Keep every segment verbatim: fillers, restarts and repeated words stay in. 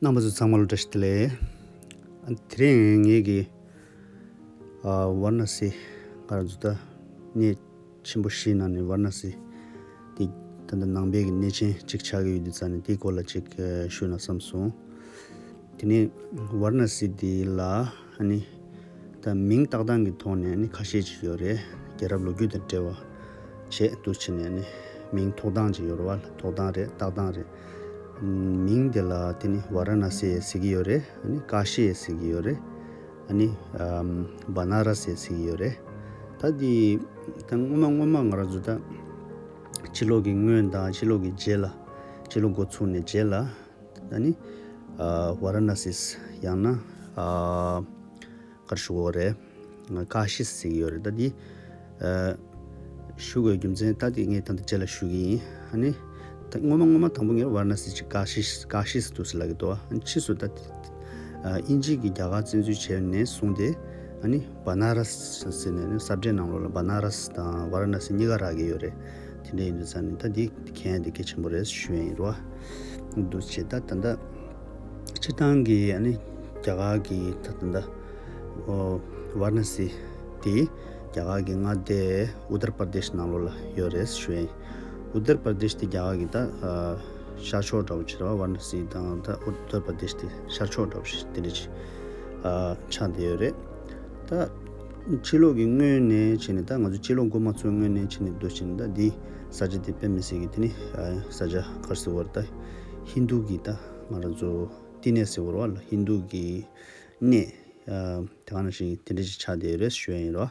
རྣམ་པ་ཚོ་ཚང་མ་ལ་བཀྲ་ཤིས་བདེ་ལེགས། ཨ། དེ་རིང་ངེད་ཀྱིས་ཨ་ཝཱ་ར་ཎ་སི། ང་རང་ཚོ་ད་གནས་ཆེན་པོ་བཞིའི་ནང་ནས་ཝཱ་ར་ཎ་སི་དེ་ད་ལྟ་ནང་པའི་གི་གནས་ཆེན་གཅིག་ཆགས་ཀྱི་ཡོད་དུས་ཙང་ནས། དེའི་སྐོར་ལ་གཅིག་ཨ་ཞུས་ན་བསམ་སོང་། དེ་ནས་ཝཱ་ར་ཎ་སི་འདི་ལ་ཨ་ནི་ད་མིང་བཏགས་སྟངས་ཀྱི་ཐོག་ནས་ཨ་ནི་ཁ་ཤས་ཅིག་ཡོད་རེད། རྒྱལ་རབས་ལོ་རྒྱུས་དང་འབྲེལ་བ་བྱས་འདུག་བྱས་ནས་ཨ་ནི་མིང་ཐོགས་སྟངས་ཅིག་ཡོད་རེད་བ། ཐོགས་སྟངས་རེད། བཏགས་སྟངས་རེད། མིང་དེ་ལ་དེ་ནི་ཝཱ་ར་ཎ་སི་ཟེར་གྱི་ཡོད་རེད། ཨ་ནི་ཀ་ཤི་ཟེར་གྱི་ཡོད་རེད། ཨ་ནི་ཨམ་བ་ན་ར་སི་ཟེར་གྱི་ཡོད་རེད། ད་འདི་ད་སྔོན་མ་སྔོན་མ་ང་རང་ཚོ་ད་ཕྱི་ལོགས་ཀྱི་སྔོན་དང་ཕྱི་ལོགས་ཀྱི་རྗེས་ལ། ཕྱི་ལོགས་འགོ་ཚུགས་ནས་རྗེས་ལ། ད་ནི་ཨ་ཝཱ་ར་ཎ་སི། ཡང་ན་ཨ་ག་རེ་ཞུ་དགོས་རེད། ཀ་ཤི་ཟེར་གྱི་ཡོད་རེད། ད་འདི་ཨ་ཞུ་དགོས་རྒྱུ་མཚན་ད་འདི་ངས་ད་ལྟ་རྗེས་ལ་ཞུ་གི་ཡིན། ཨ་ནི་ད་སྔོན་མ་སྔོན་མ་དང་པོ་ངས་ཝཱ་ར་ཎ་སི་ཅིག་ཀ་ཤི་ཀ་ཤི་འདུག་ཟེར་ལབ་ཀྱི་འདུག་ཨ་ནི་ཕྱིས་སུ་ད་ཨ་དབྱིན་ཇི་གིས་རྒྱ་གར་བཙན་འཛུལ་བྱས་ནས་བཟུང་སྟེ། ཨ་ནི་བ་ན་ར་སི་ཟེར་ནས་ནི་ས་བཀྲའི་ནང་ལོགས་ལ་བ་ན་ར་སི་དང་ཝཱ་ར་ཎ་སི་གཉིས་ཀ་རག་གི་ཡོད་རེད། དེ་འདྲ་ཡིན་དུས་ཙང་ནས་ད་འདི་མཁྱེན་ཡ་དེ་གལ་ཆེན་པོ་རེད་ཞུ་ཡ་ཡིན་རོ། འདུག་བྱས་ད་ད་ལྟ་སྤྱིར་བཏང་གི་ཨ་ནི་རྒྱ་གར་གྱི་ད་ད་ལྟ་ཨོ་ཝཱ་ར་ཎ་སི་དེ་རྒྱ་གར་གྱི་མངའ་སྡེ་ཨུ་ཏར་པར་དེཤ་ནང་ལོགས་ལ་ཡོད་རེད་ཞུ་ཡ་ཡིན། ཨུ་ཏར་པར་དེཤ་དེ་རྒྱ་གར་གྱི་ད་ཨ་ཤར་ཕྱོགས་འདྲ་བོ་ཅིག་རེད་བ། ཝཱ་ར་ཎ་སི་དང་ད་ཨུ་ཏར་པར་དེཤ་དེ་ཤར་ཕྱོགས་འདྲ་བོ་ཞིག་དེ་འདྲ་ཅིག་ཨ་ཆགས་བསྡད་ཡོད་རེད། ད་ཕྱི་ལོགས་ཀྱི་སྔོན་ནས་བྱས་ནས། ད་ང་ཚོ་ཕྱི་ལོགས་འགོ་མ་ཚུགས་སྔོན་ནས་བྱས་ནས་འདུག་བྱས་ནས། ད་འདི་ས་ཆ་དེ་དཔེ་མི་སྲིད་ཀྱི་དེ་ནི་ཨ་ས་ཆ་ག་རེ་ཟེར་དགོས་རེད། ད་ཧིན་རྡུ་གི་ད་ང་རང་ཚོ་བསྟི་གནས་ཟེར་དགོས་རེད་བ་ལ། ཧིན་རྡུ་གི་གནས་ཨ་དེ་ག་ནང་བཞིན་དེ་འདྲ་ཞིག་ཆགས་བསྡད་ཡོད་རེད་ཞུ་ཡ་ཡིན་རོ།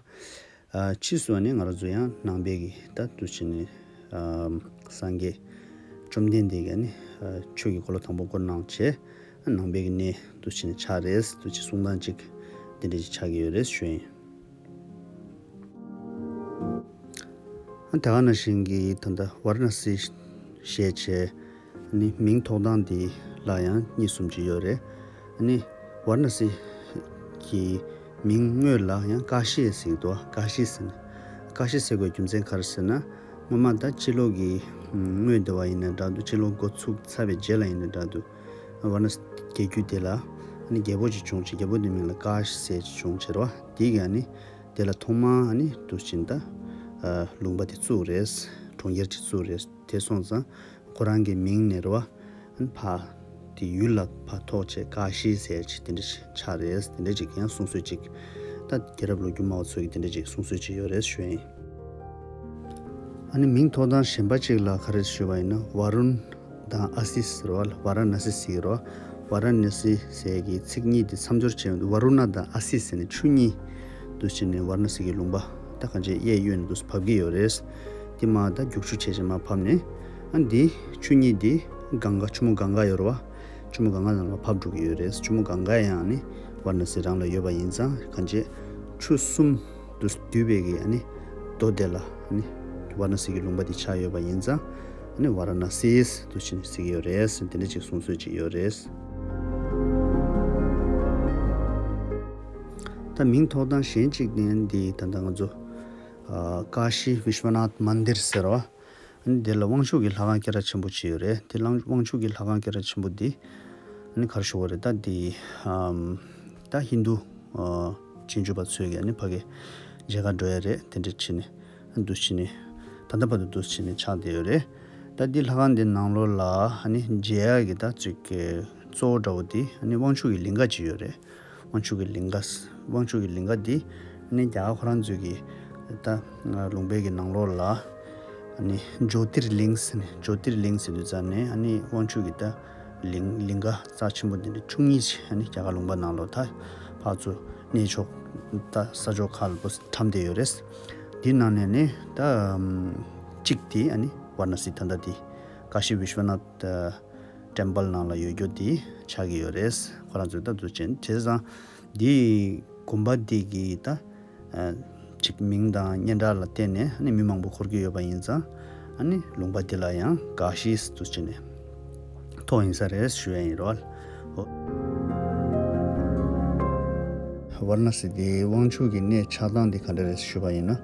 ཨ་ཕྱིས་སུ་ཨ་ནི་ང་རང་ཚོ་ཡང་ནང་པའི་གི་ད་འདུག་བྱས་ནས་ཨ་སངས་རྒྱས་བཅོམ་ལྡན་འདས་ཀྱིས་ཨ་ནི་ཨ་ཆོས་ཀྱི་འཁོར་ལོ་དང་པོ་བསྐོར་གནང་བྱས། ཨ་ནང་པའི་གི་གནས་འདུག་བྱས་ནས་ཆགས་རེད། འདུག་བྱས་གསུང་སྟངས་ཅིག་འདི་འདྲ་ཞིག་ཆགས་ཀྱི་ཡོད་རེད་ཞུ་ཡ་ཡིན། ཨ་དེ་ག་ནང་བཞིན་གྱི་ད་ལྟ་ཝཱ་ར་ཎ་སི་ཞེས་བྱས་ནི་མིང་ཐོགས་སྟངས་འདི་ལ་ཡང་གཉིས་གསུམ་ཅིག་ཡོད་རེད། ཨ་ནི་ཝཱ་ར་ཎ་སི་གི་མིང་དངོས་ལ་ཡང་ཀ་ཤི་ཟེར་གྱི་འདུག་ཀ་ཤི་ཟེར་ནས། ཀ་ཤི་ཟེར་དགོས་རྒྱུ་མཚན་ག་རེ་ཟེར་ན། སྔོན་མ་ད་ཕྱི་ལོགས་ཀྱི་སྔོན་དེ་བ་ཡིན་ན་འདྲ་འདུག་ཕྱི་ལོགས་འགོ་ཚུགས་ཚར་བའི་རྗེས་ལ་ཡིན་ན་འདྲ་འདུག་ཝཱ་ར་ཎ་སི་རྒྱལ་རྒྱུད་དེ་ལ་ཨ་ནི་རྒྱལ་པོ་ཅིག་བྱུང་བྱས། རྒྱལ་པོ་དེའི་མིང་ལ་ཀ་ཤི་ཟེར་ཅིག་བྱུང་བྱས་རེད་བ། དེ་གིས་ཨ་ནི་དེ་ལ་ཐོག་མར་ཨ་ནི་འདུག་བྱས་ནས་ད་ཨ་ལུང་པ་དེ་བཙུགས་རེད། གྲོང་ཁྱེར་ཅིག་བཙུགས་རེད། དེ་སོང་ཙང་ཁོ་རང་གི་མིང་ནས་རེད་བ། ཨ་ནི་ཕར་དེ་ཡུལ་ལ་ཕར་ཐོགས་བྱས་ཀ་ཤི་ཟེར་ཅིག་དེ་འདྲ་ཞིག་ཆགས་རེད། དེ་འདྲ་ཅིག་ཡང་གསུང་སྲོལ་ཅིག་ད་རྒྱལ་རབས་ལོ་རྒྱུས་སྨྲ་བ་ཚོ་གིས་དེ་འདྲ་ཅིག་གསུང་སྲོལ་ཅིག་ཡོད་རེད་ཞུ་ཡ་ཡིན། ཨ་ནི་མིང་ཐོགས་སྟངས་གཞན་པ་ཅིག་ལ་ག་རེ་ཞུས་པ་ཡིན་ན། ཝ་རུན་དང་ཨ་སི་ཟེར་བ་ལ་ཝ་ར་ཎ་སི་ཟེར་གྱི་རེད་བ། ཝ་ར་ཎ་སི་ཟེར་གྱི་ཚིག་གཉིས་དེ་མཚམས་སྦྱོར་བྱས། ཝ་རུ་ཎ་དང་ཨ་སི་ཟེར་ནས་ཆུ་གཉིས་འདུག་བྱས་ནས་ཝ་ར་ཎ་སི་གི་ལུང་པ་ད་གང་ཅི་གཡས་གཡོན་འདུག་བབས་ཀྱི་ཡོད་རེད། དེ་མར་ད་རྒྱུག་ཆུ་བྱས་བྱས་མར་བབས་ནས། ཨ་འདི་ཆུ་གཉིས་འདི་གངྒཱ། ཆུ་མོ་གངྒཱ་ཡོད་རེད་བ། ཆུ་མོ་གངྒཱ་ནང་ལ་བབས་འགྲོ་གི་ཡོད་རེད། ཆུ་མོ་གངྒཱ་ཡང་ནི་ཝ་ར་ཎ་སི་རང་ལ་ཡོད་པ་ཡིན་ཙང་། གང་ཅི་ཆུ་གསུམ་དུ་འདུས་པའི་གི་ཨ་ནི་མདོ་དེ་ལ་ཨ་ནི་ཝ་ར་ཎ་སི་གི་ལུང་པ་དེ་ཆགས་ཡོད་པ་ཡིན་ཙང་། ཨ་ནི་ཝ་ར་ཎ་སི་དུ་ཕྱིན་ཟེར་གྱི་ཡོད་རེད། དེ་འདྲ་ཅིག་གསུང་སྲོལ་ཅིག་ཡོད་རེད། ད་མིང་ཐོགས་སྟངས་གཞན་གཅིག་ནི་འདི་ད་ལྟ་ང་ཚོ་ཨ་ཀ་ཤི་བིཤ་ཝ་ནཱཐ་མན་དིར་ཟེར་བ། ཨ་ནི་དེ་ལ་དབང་ཕྱུག་གི་ལྷ་ཁང་སྐད་གྲགས་ཆེན་པོ་ཅིག་ཡོད་རེད། དེ་ལ་དབང་ཕྱུག་གི་ལྷ་ཁང་སྐད་གྲགས་ཆེན་པོ་འདི་ཨ་ནི་ག་རེ་ཞུ་དགོས་རེད། ད་འདི་ཨམ་ད་ཧིན་རྡུ་ཨ་ཆོས་བརྒྱུད་པ་ཚོས་ཀྱིས་ཨ་ནི་ཕ་གི་མཇལ་ཁ་འགྲོ་ཡ་རེད། དེ་འདྲ་བྱས་ནས་འདུག་བྱས་ནས་ད་ལྟ་བར་དུ་འདུག་བྱས་ནས་ཆགས་བསྡད་ཡོད་རེད། ད་འདི་ལྷ་ཁང་འདི་ནང་ལོགས་ལ་ཨ་ནི་མཇལ་ཡ་གི་ད་ཅིག་གི་གཙོ་བོ་འདྲ་བོ་འདི་ཨ་ནི་དབང་ཕྱུག་གི་ལིང་ག་ཅིག་ཡོད་རེད། དབང་ཕྱུག་གི་ལིང་ག། དབང་ཕྱུག་གི་ལིང་ག་འདི་ཨ་ནི་རྒྱ་གར་ཁོ་རང་ཚོའི་གི་ད་ལུང་པའི་གི་ནང་ལོགས་ལ་ཨ་ནི་ཇོ་ཏིར་ལིང་ཟེར་ནས། ཇོ་ཏིར་ལིང་ཟེར་དུས་ཙམ་ནས་ཨ་ནི་དབང་ཕྱུག་གི་ད་ལིང་ལིང་ག་རྩ་ཆེན་པོ་འདི་འདྲ་བཅུ་གཉིས་ཅིག་ཨ་ནི་རྒྱ་གར་ལུང་པ་ནང་ལོགས་ད་ཕར་ཚུར་གནས་མཆོག་ད་ས་ཕྱོགས་ཁག་ལ་བོ་ཁྲམ་བསྡད་ཡོད་རེད། འདི་ནང་ནས་ནི་ད་ཨམ་གཅིག་དེ་ཨ་ནི་ཝ་ར་ཎ་སི་ད་ལྟ་འདི་ཀ་ཤི་བིཤ་ཝ་ནཱཐ་ཊེམ་པལ་ནང་ལ་ཡོད་རྒྱུ་དེ་ཆགས་ཀྱི་ཡོད་རེད། ཁོ་རང་ཚོས་ད་འདུག་བྱས། བྱས་ཙང་འདི་དགོན་པ་འདི་གི་ད་ཨ་ཅིག་མིང་དང་སྙན་གྲགས་ལ་བརྟེན་ནས་ཨ་ནི་མི་མང་པོ་འཁོར་གྱི་ཡོད་པ་ཡིན་ཙང་། ཨ་ནི་ལུང་པ་འདི་ལ་ཡང་ཀ་ཤི་འདུག་བྱས་ནས་ཐོགས་ཡིན་ས་རེད་ཞུ་ཡ་ཡིན་རོ། ཝ་ར་ཎ་སི་འདི་དབང་ཕྱུག་གི་གནས་ཆགས་སྟངས་འདི་ག་འདྲ་རེད་ཞུས་པ་ཡིན་ན།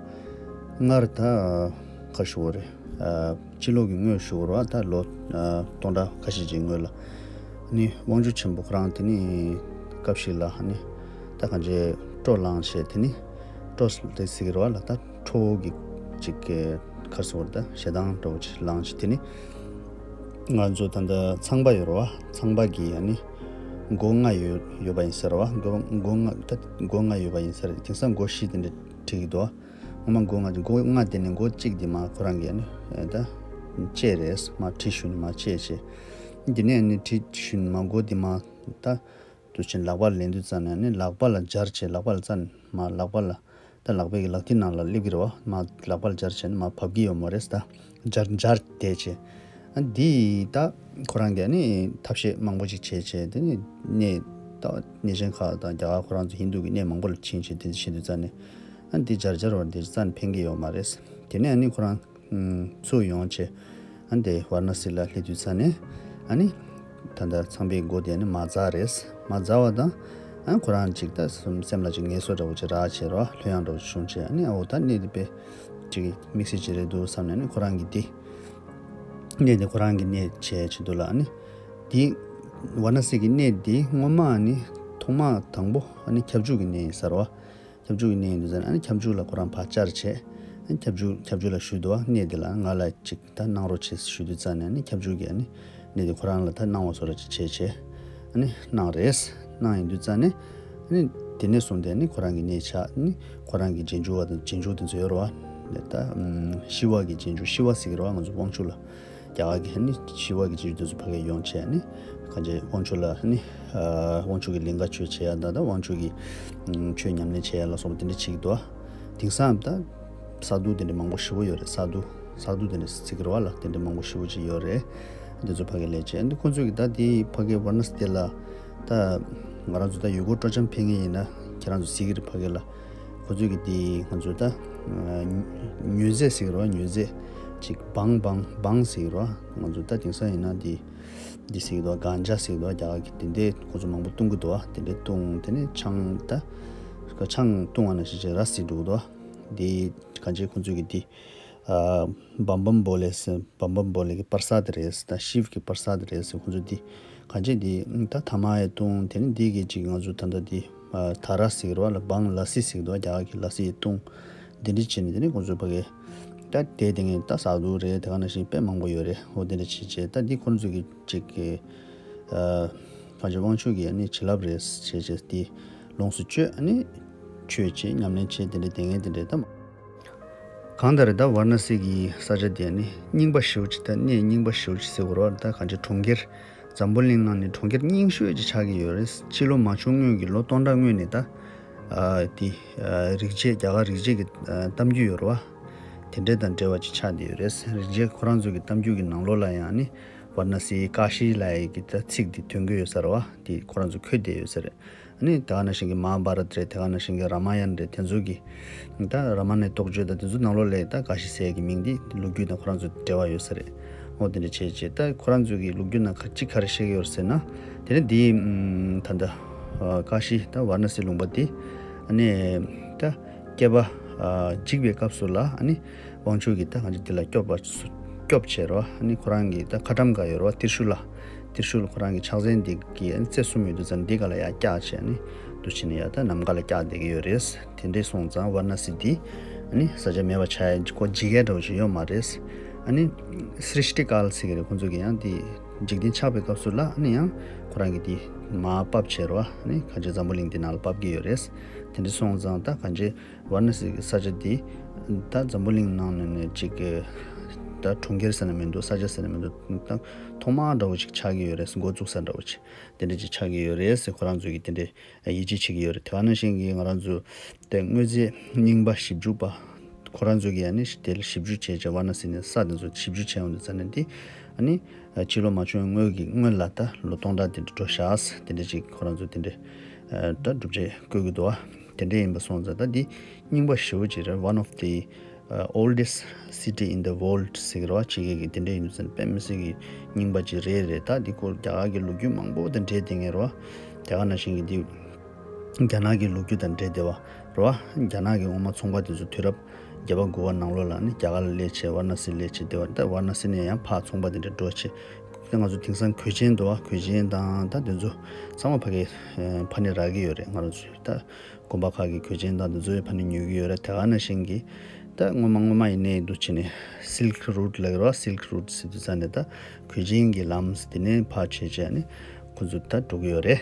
སྔར་ད་ག་ཞུ་བ་རེད། ཨ་ཕྱི་ལོགས་ཀྱི་སྔོན་ཞུ་བ་རེད་བ། ད་ལོ་ཨ་སྟོང་ཕྲག་ཁ་ཤས་ཀྱི་སྔོན་ལ། ནི་དབང་ཕྱུག་ཆེན་པོ་ཁོ་རང་དེ་ནི་སྐབས་ཤིག་ལ་ནི་ད་གང་ཅི་སྤྲོ་ལངས་བྱས། དེ་ནི་སྤྲོ་དེ་ཟེར་གི་རེད་བ་ལ། ད་ཁྲོ་བོ་གི་ཅིག་གི་ག་རེ་ཟེར་དགོས་རེད། ད་ཞེ་སྡང་འདྲ་བོ་ཅིག་ལངས་བྱས། དེ་ནི་ང་ཚོ་ད་ལྟ་ཚངས་པ་ཡོད་རེད་བ། ཚངས་པ་གི་ནི་སྒོ་ལྔ་ཡོད་ཡོད་པ་ཡིན་ཟེར་བ། སྒོ་སྒོ་ལྔ་ད་སྒོ་ལྔ་ཡོད་པ་ཡིན་ཟེར། དེང་སང་སྒོ་བཞི་དེ་འདྲ་བྲིས་ཀྱི་འདུག་སྔོན་མ་སྒོ་ལྔ་སྒོ་ལྔ་དེ་ནས་སྒོ་གཅིག་དེ་མར་ཁོ་རང་གིས་ནི་ད་བཅད་རེད། མར་གྲི་ཞུ་ནས་མར་བཅད་བྱས། དེ་ནས་ནི་གྲི་ཞུ་ནས་མར་སྒོ་དེ་མར་ད་དུ་ཕྱིན་ལག་པ་ལ་ལེན་དུས་ཙམ་ནས་ནི་ལག་པ་ལ་འབྱར་བྱས། ལག་པ་ལ་ཙམ་མར་ལག་པ་ལ་ད་ལག་པའི་གི་ལག་མཐིལ་ནང་ལ་སླེབས་ཀྱི་རེད་བ། མར་ལག་པ་ལ་འབྱར་བྱས་ནི་མར་བབས་ཀྱི་ཡོད་མ་རེད། ད་འབྱར་འབྱར་བསྡད་བྱས། ཨ་འདི་ད་ཁོ་རང་གིས་ནི་ཐབས་ཤེས་མང་པོ་ཅིག་བྱས་བྱས། དེ་ནི་གནས་ད་གནས་ཆེན་ཁག་དང་རྒྱ་གར་ཁོ་རང་ཚོ་ཧིན་དུ་གི་གནས་མང་པོ་ལ་ཕྱིན་བྱས། དེ་བྱེད་དུས་ཙམ་ནས་ཨ་འདི་འབྱར་འབྱར་བ་འདི་ཙམ་ཕན་གྱི་ཡོད་མ་རེད། དེ་ནས་ཨ་ནི་ཁོ་རང་ཚུར་ཡོང་བྱས། ཨ་འདི་ཝཱ་ར་ཎ་སི་ལ་སླེབས་དུས་ཙམ་ནས་ཨ་ནི་ད་ལྟ་ཚངས་པའི་སྒོ་དེ་ནི་མར་འཛེགས་རེད། མར་འཛེགས་པ་དང་ཨ་ཁོ་རང་ཅིག་ད་སེམས་ལ་ཅིག་ངལ་གསོ་འདྲ་བོ་ཅིག་རག་བྱས་རེད་བ། ལྷོད་ཡངས་འདྲ་བོ་ཅིག་བྱུང་བྱས། ཨ་ནི་ཨ་འོ་ད་གནས་འདི་དཔེ་ཅིག་དམིགས་བསལ་ཅིག་རེད་འདུག་བསམ་ནས་ཨ་ནི་ཁོ་རང་གིས་འདི་གནས་འདི་ཁོ་རང་གི་གནས་བྱས་བྱེད་དུས་ལ། ཨ་ནི་འདི་ཝཱ་ར་ཎ་སི་གི་གནས་འདི་སྔོན་མ་ནི་ཐོག་མ་དང་པོ་ཨ་ནི་ཁྱབ་འཇུག་གི་གནས་ཡིན་ཟེར་བ། ཁྱབ་འཇུག་གི་གནས་ཡིན་དུས་ཙང་ནས་ཨ་ནི་ཁྱབ་འཇུག་ལ་ཁོ་རང་ཕར་བཅར་བྱས། ཨ་ནི་ཁྱབ་འཇུག་ཁྱབ་འཇུག་ལ་ཞུས་འདུག་བ། གནས་འདི་ལ་ང་ལ་ཅིག་ད་གནང་རོགས་བྱེད་ཞུས་དུས་ཙང་ནས་ཨ་ནི་ཁྱབ་འཇུག་གིས་ཨ་ནི་གནས་འདི་ཁོ་རང་ལ་ད་གནང་བ་བཟོ་འདྲ་ཅིག་བྱས་བྱས། ཨ་ནི་གནང་རེད། གནང་ཡིན་དུས་ཙང་ནས་ཨ་ནི་དེ་ནས་བཟུང་སྟེ་ཨ་ནི་ཁོ་རང་གི་གནས་ཆགས། ཨ་ནི་ཁོ་རང་གི་རྗེས་འཇུག་པ་དང་རྗེས་འཇུག་དེ་ཚོ་ཡོད་རེད་བ། ད་ཨམ་ཤི་ཝ་གི་རྗེས་འཇུག་ཤི་ཝ་ཟེར་གི་རེད་བ། ང་ཚོ་དབང་ཕྱུག་ལ། རྒྱ་གར་གྱི་ནི་ཤི་ཝ་གི་རྗེས་འཇུག་དེ་ཚོ་ཕ་གིར་ཡོང་བྱས་ནི་གང་ཅི་དབང་ཕྱུག་ལ་ནི་ཨ་དབང་ཕྱུག་གི་ལིང་ག་མཆོད་བྱེད་ཡ་ད་ད་དབང་ཕྱུག་གི་ཨམ་ཆོས་ཉམས་ལེན་བྱེད་ཡ་ལ་སོགས་པ་དེ་འདྲ་བྱེད་ཀྱི་འདུག་དེང་སང་ད་ས་རྡུལ་དེ་འདྲ་མང་པོ་ཞེ་པོ་ཡོད་རེད། ས་རྡུལ་ས་རྡུལ་དེ་འདྲ་ཟེར་གི་རེད་བ་ལ། དེ་འདྲ་མང་པོ་ཞེ་པོ་ཅིག་ཡོད་རེད། དེ་ཚོ་ཕ་གིར་སླེབས་བྱས། འདི་ཁོང་ཚོས་ཀྱི་ད་དེ་ཕ་གིར་ཝཱ་ར་ཎ་སི་དེ་ལ་ད་ང་རང་ཚོ་ད་ཡུལ་སྐོར་སྤྲོ་འཆམ་ཕེབས་མཁན་ཡིན་ན་ཁྱེད་རང་ཚོ་གཟིགས་ཀྱི་རེད། ཕ་གི་ལ་ཁོ་ཚོས་ཀྱི་དེ་ང་ཚོ་ད་ཨ་མྱོས་རྫས་ཟེར་གི་རེད་བ། མྱོས་རྫས་ཅིག་བང་བང་བང་ཟེར་གི་རེད་བ། ང་ཚོ་ད་དེང་སང་ཡིན་ན་དེ་འདི་ཟེར་གི་འདུག་ག་གཱན་ཇ་ཟེར་གི་འདུག་རྒྱ་གར་གྱི་དེ་འདྲས་ཁོ་ཚོ་མང་པོ་བཏུང་གི་འདུག་བ། དེ་འདྲས་བཏུང་། དེ་ནས་ཆང་ད་ཆང་བཏུང་བ་ནང་བཞིན་བྱས་ར་བཟི་འགྲོ་གི་འདུག་བ། དེ་གང་ཅི་ཁོ་ཚོས་ཀྱི་དེ་ཨ་བམ་བམ་བོ་ལེ་ཟེར། བམ་བམ་བོ་ལེ་གི་པར་ས་དེ་རེད་ཟེར། ད་ཤིབ་ཀྱི་པར་ས་དེ་རེད་ཟེར། ཁོ་ཚོ་འདི་གང་ཅི་འདི་ད་ཐ་མག་ཡང་བཏུང་། དེ་ནི་འདི་གི་ཅིག་ང་ཚོ་ད་ལྟ་འདི་ཨ་ད་ར་ཟེར་གི་རེད་བ་ལ། བང་ལ་སི་ཟེར་གི་འདུག་རྒྱ་གར་གྱི་ལ་སི་ཡང་བཏུང་། འདི་འདྲ་བྱས་ནས་དེ་ནི་ཁོ་ཚོ་ཕ་གི་ད་དེ་དེ་ངས་ད་ཟ་དུ་རེད། དེ་ག་ནང་བཞིན་དཔེ་མང་པོ་ཡོད་རེད། འོ་དེ་འདྲ་བྱས་བྱས་ད་འདི་ཁོ་ཚོ་གི་ཅིག་གི་ཨ་གང་ཅི་དབང་ཕྱུག་གི་ཨ་ནི་བྱིན་རླབས་རེད་བྱས་བྱས་འདི་ལོངས་སུ་སྤྱོད། ཨ་ནི་མཆོད་བྱེད་ཉམས་ལེན་བྱེད་དེ་འདྲ་དེ་ངས་དེ་འདྲ་ད་མ། གང་ལྟར་ད་ཝཱ་ར་ཎ་སི་གི་ས་ཆ་དེ་ནི་རྙིང་པ་ཞེ་པོ་ཅིག་དང་གནས་རྙིང་པ་ཞེ་པོ་ཅིག་ཟེར་དགོས་རེད་བ། ད་གང་ཅི་གྲོང་ཁྱེར་འཛམ་བུ་གླིང་ནང་ནས་གྲོང་ཁྱེར་རྙིང་ཤོས་ཅིག་ཆགས་ཀྱི་ཡོད་རེད། ཕྱི་ལོ་མ་བྱུང་སྔོན་གྱི་ལོ་སྟོང་ཕྲག་སྔོན་ནས་ད་ཨ་དེ་ཨ་རིག་བྱེད་རྒྱ་གར་རིག་བྱེད་ཀྱི་ཨ་གཏམ་རྒྱུད་ཡོད་རེད་བ། དེ་འདྲ་དང་འབྲེལ་བ་ཅིག་ཆགས་བསྡད་ཡོད་རེད། རིག་བྱེད་ཁོ་རང་ཚོ་གི་གཏམ་རྒྱུད་ཀྱི་ནང་ལོགས་ལ་ཡང་ནི་ཝཱ་ར་ཎ་སི་ཀ་ཤི་ལབ་ཡག་གི་ད་ཚིག་དེ་ཐོན་གྱི་ཡོད་ས་རེད་བ། དེ་ཁོ་རང་ཚོ་འཁོད་བསྡད་ཡོད་ས་རེད། ཨ་ནི་དེ་ག་ནང་བཞིན་གྱི་མ་ཧཱ་བྷ་རཏ་རེད། དེ་ག་ནང་བཞིན་གྱི་རཱ་མ་ཡན་རེད། དེ་ཚོ་གི་ད་རཱ་མ་ནའི་རྟོགས་བརྗོད་དང་དེ་ཚོ་ནང་ལོགས་ལ་ད་ཀ་ཤི་ཟེར་གྱི་མིང་འདི་ལོ་རྒྱུས་དང་ཁོ་རང་ཚོ་འབྲེལ་བ་ཡོད་ས་རེད། འོ་དེ་འདྲ་བྱས་བྱས་ད་ཁོ་རང་ཚོ་གི་ལོ་རྒྱུས་ནང་ག་ཅི་ག་རེ་བཤད་ཀྱི་ཡོད་ཟེར་ན། དེ་ནི་འདི་ད་ད་ཀ་ཤི་ད་ཝཱ་ར་ཎ་སི་ལུང་པ་འདི་ཨ་ནི་ད་སྐྱེས་པ་འཇིག་པའི་སྐབས་སུ་ལ་ཨ་ནི་དབང་ཕྱུག་གིས་ད་གང་ཅི་འདི་ལ་སྐྱོབ་པ་སྐྱོབ་བྱས་རོ། ཨ་ནི་ཁོ་རང་གི་ད་ཁ་ཊྭཱཾ་ག་ཡོད་རོ། ཏྲི་ཤུ་ལ་ཏྲི་ཤུལ་ཁོ་རང་གི་ཕྱག་མཚན་འདི་གི་ཨ་ནི་རྩེ་གསུམ་ཡོད་དུས་ཙང་འདི་ག་ལ་ཡར་བཀྱགས་བྱས། ཨ་ནི་འདུག་བྱས་ནས་ཡར་ད་ནམ་མཁའ་ལ་བཀྱགས་བསྡད་ཀྱི་ཡོད་རེད། དེ་འདྲས་སོང་ཙང་ཝཱ་ར་ཎ་སི་འདི་ཨ་ནི་ས་ཆ་མེད་པ་ཆགས་ཡ་ཁོ་འཇིག་ཡ་འདྲ་བོ་ཞིག་ཡོད་མ་རེད། ཨ་ནི་སྲིཥྚི་ཀཱལ་ཟེར་གི་རེད། ཁོང་ཚོ་གི་ཡང་འདི་འཇིག་རྟེན་ཆགས་པའི་སྐབས་སུ་ལ་ཨ་ནི་ཡང་ཁོ་རང་གི་འདི་མར་ཕབ་བྱས་རོ། ཨ་ནི་གང་ཅི་འཛམ་བུ་གླིང་འདི་ནང་ལ་ཕབ་ཀྱི་ཡོད་རེད། དེ་འདྲས་སོང་ཙང་ད་གང་ཅི་ཝཱ་ར་ཎ་སི་གི་ས་ཆ་འདི་ད་འཛམ་བུ་གླིང་ནང་ནས་ནས་ཅིག་གི་ད་གྲོང་ཁྱེར་ཟེར་ན་མི་འདུག་ས་ཆ་ཟེར་ན་མི་འདུག་ད་ཐོག་མ་འདྲ་བོ་ཅིག་ཆགས་ཀྱི་ཡོད་རེད། འགོ་བཙུགས་ས་འདྲ་བོ་ཅིག་དེ་འདྲ་ཅིག་ཆགས་ཀྱི་ཡོད་རེད་ཟེར་ཁོ་རང་ཚོ་གིས་དེ་འདྲ་ཡིད་ཆེས་བྱེད་ཀྱི་ཡོད་རེད། དེ་ག་ནང་བཞིན་གྱི་ང་རང་ཚོ་དེ་དངོས་རྫས་རྙིང་པ་ཞིབ་འཇུག་པ་ཁོ་རང་ཚོ་གིས་ཨ་ནི་དེ་ལ་ཞིབ་འཇུག་བྱས་བྱས་ཝཱ་ར་ཎ་སི་ནས་ས་དེ་ཚོ་ཞིབ་འཇུག་བྱས་ཡོང་དུས་ཙ་ནས་འདི་ཨ་ནི་ཕྱི་ལོ་མ་བྱུང་སྔོན་གྱི་སྔོན་ལ་ད་ལོ་སྟོང་ཕྲག་དེ་འདྲ་འགྲོ་ཤག་དེ་འདྲ་ཅིག་ཁོ་རང་ཚོ་དེ་འདྲ་ད་སྒྲུབ་བྱེད་བཀོད་ཀྱི་འདུག་བ། དེ་འདྲ་ཡིན་པ་སོང་ཙང་ད་འདི་རྙིང་པ་ཞེ་པོ་ཅིག་རེད། One of the uh, oldest city in the world ཟེར་གི་རེད་བ། ཕྱི་རྒྱལ་གྱི་དེ་འདྲ་ཡིན་དུས་ཙང་དཔེ་མི་སྲིད་ཀྱི་རྙིང་པ་ཅིག་རེད་རེད། ད་འདི་སྐོར་རྒྱ་གར་གྱི་ལོ་རྒྱུས་མང་པོ་དང་འབྲེལ་བསྡད་མཁན་རེད་བ། དེ་ག་ནང་བཞིན་གྱི་འདི་རྒྱ་ནག་གི་ལོ་རྒྱུས་དང་འབྲེལ་བསྡད་པ་རེད་བ། རྒྱ་ནག་གི་སྔོན་མ་ཚོང་པ་དེ་ཚོ་དུས་རབས་བརྒྱད་པ་དགུ་པ་ནང་ལོགས་ལ་ནི་རྒྱ་གར་ལ་སླེབས་བྱས་ཝཱ་ར་ཎ་སི་སླེབས་བྱས་བསྡད་པ། ད་ཝཱ་ར་ཎ་སི་ནས་ཡང་ཕར་ཚོང་པ་དེ་འདྲ་འགྲོ་བྱས་ ད་ང་ཚོ་དེང་སང་གོས་ཆེན་འདུག་བ། གོས་ཆེན་དང་ད་དེ་ཚོ་ཚང་མ་ཕ་གིར་ཕ་ནས་རག་གི་ཡོད་རེད། ང་རང་ཚོའི་ད་དགོན་པ་ཁག་གི་གོས་ཆེན་དང་དེ་ཚོ་ཕ་ནས་ཉོ་གི་ཡོད་རེད། དེ་ག་ནང་བཞིན་གྱི་ད་སྔོན་མ་སྔོན་མ་ཡིན་ནའི་འདུག་བྱས་ནས་སིལཀ་རུ་ཊི་ལབ་ཀྱི་རེད་བ། སིལཀ་རུ་ཊི་ཟེར་དུས་ཙ་ནས་ད་གོས་ཆེན་གྱི་ལམ་དེ་ནས་ཕར་བྱས་བྱས་ནས་ཁོ་ཚོ་ད་འགྲོ་གི་ཡོད་རེད།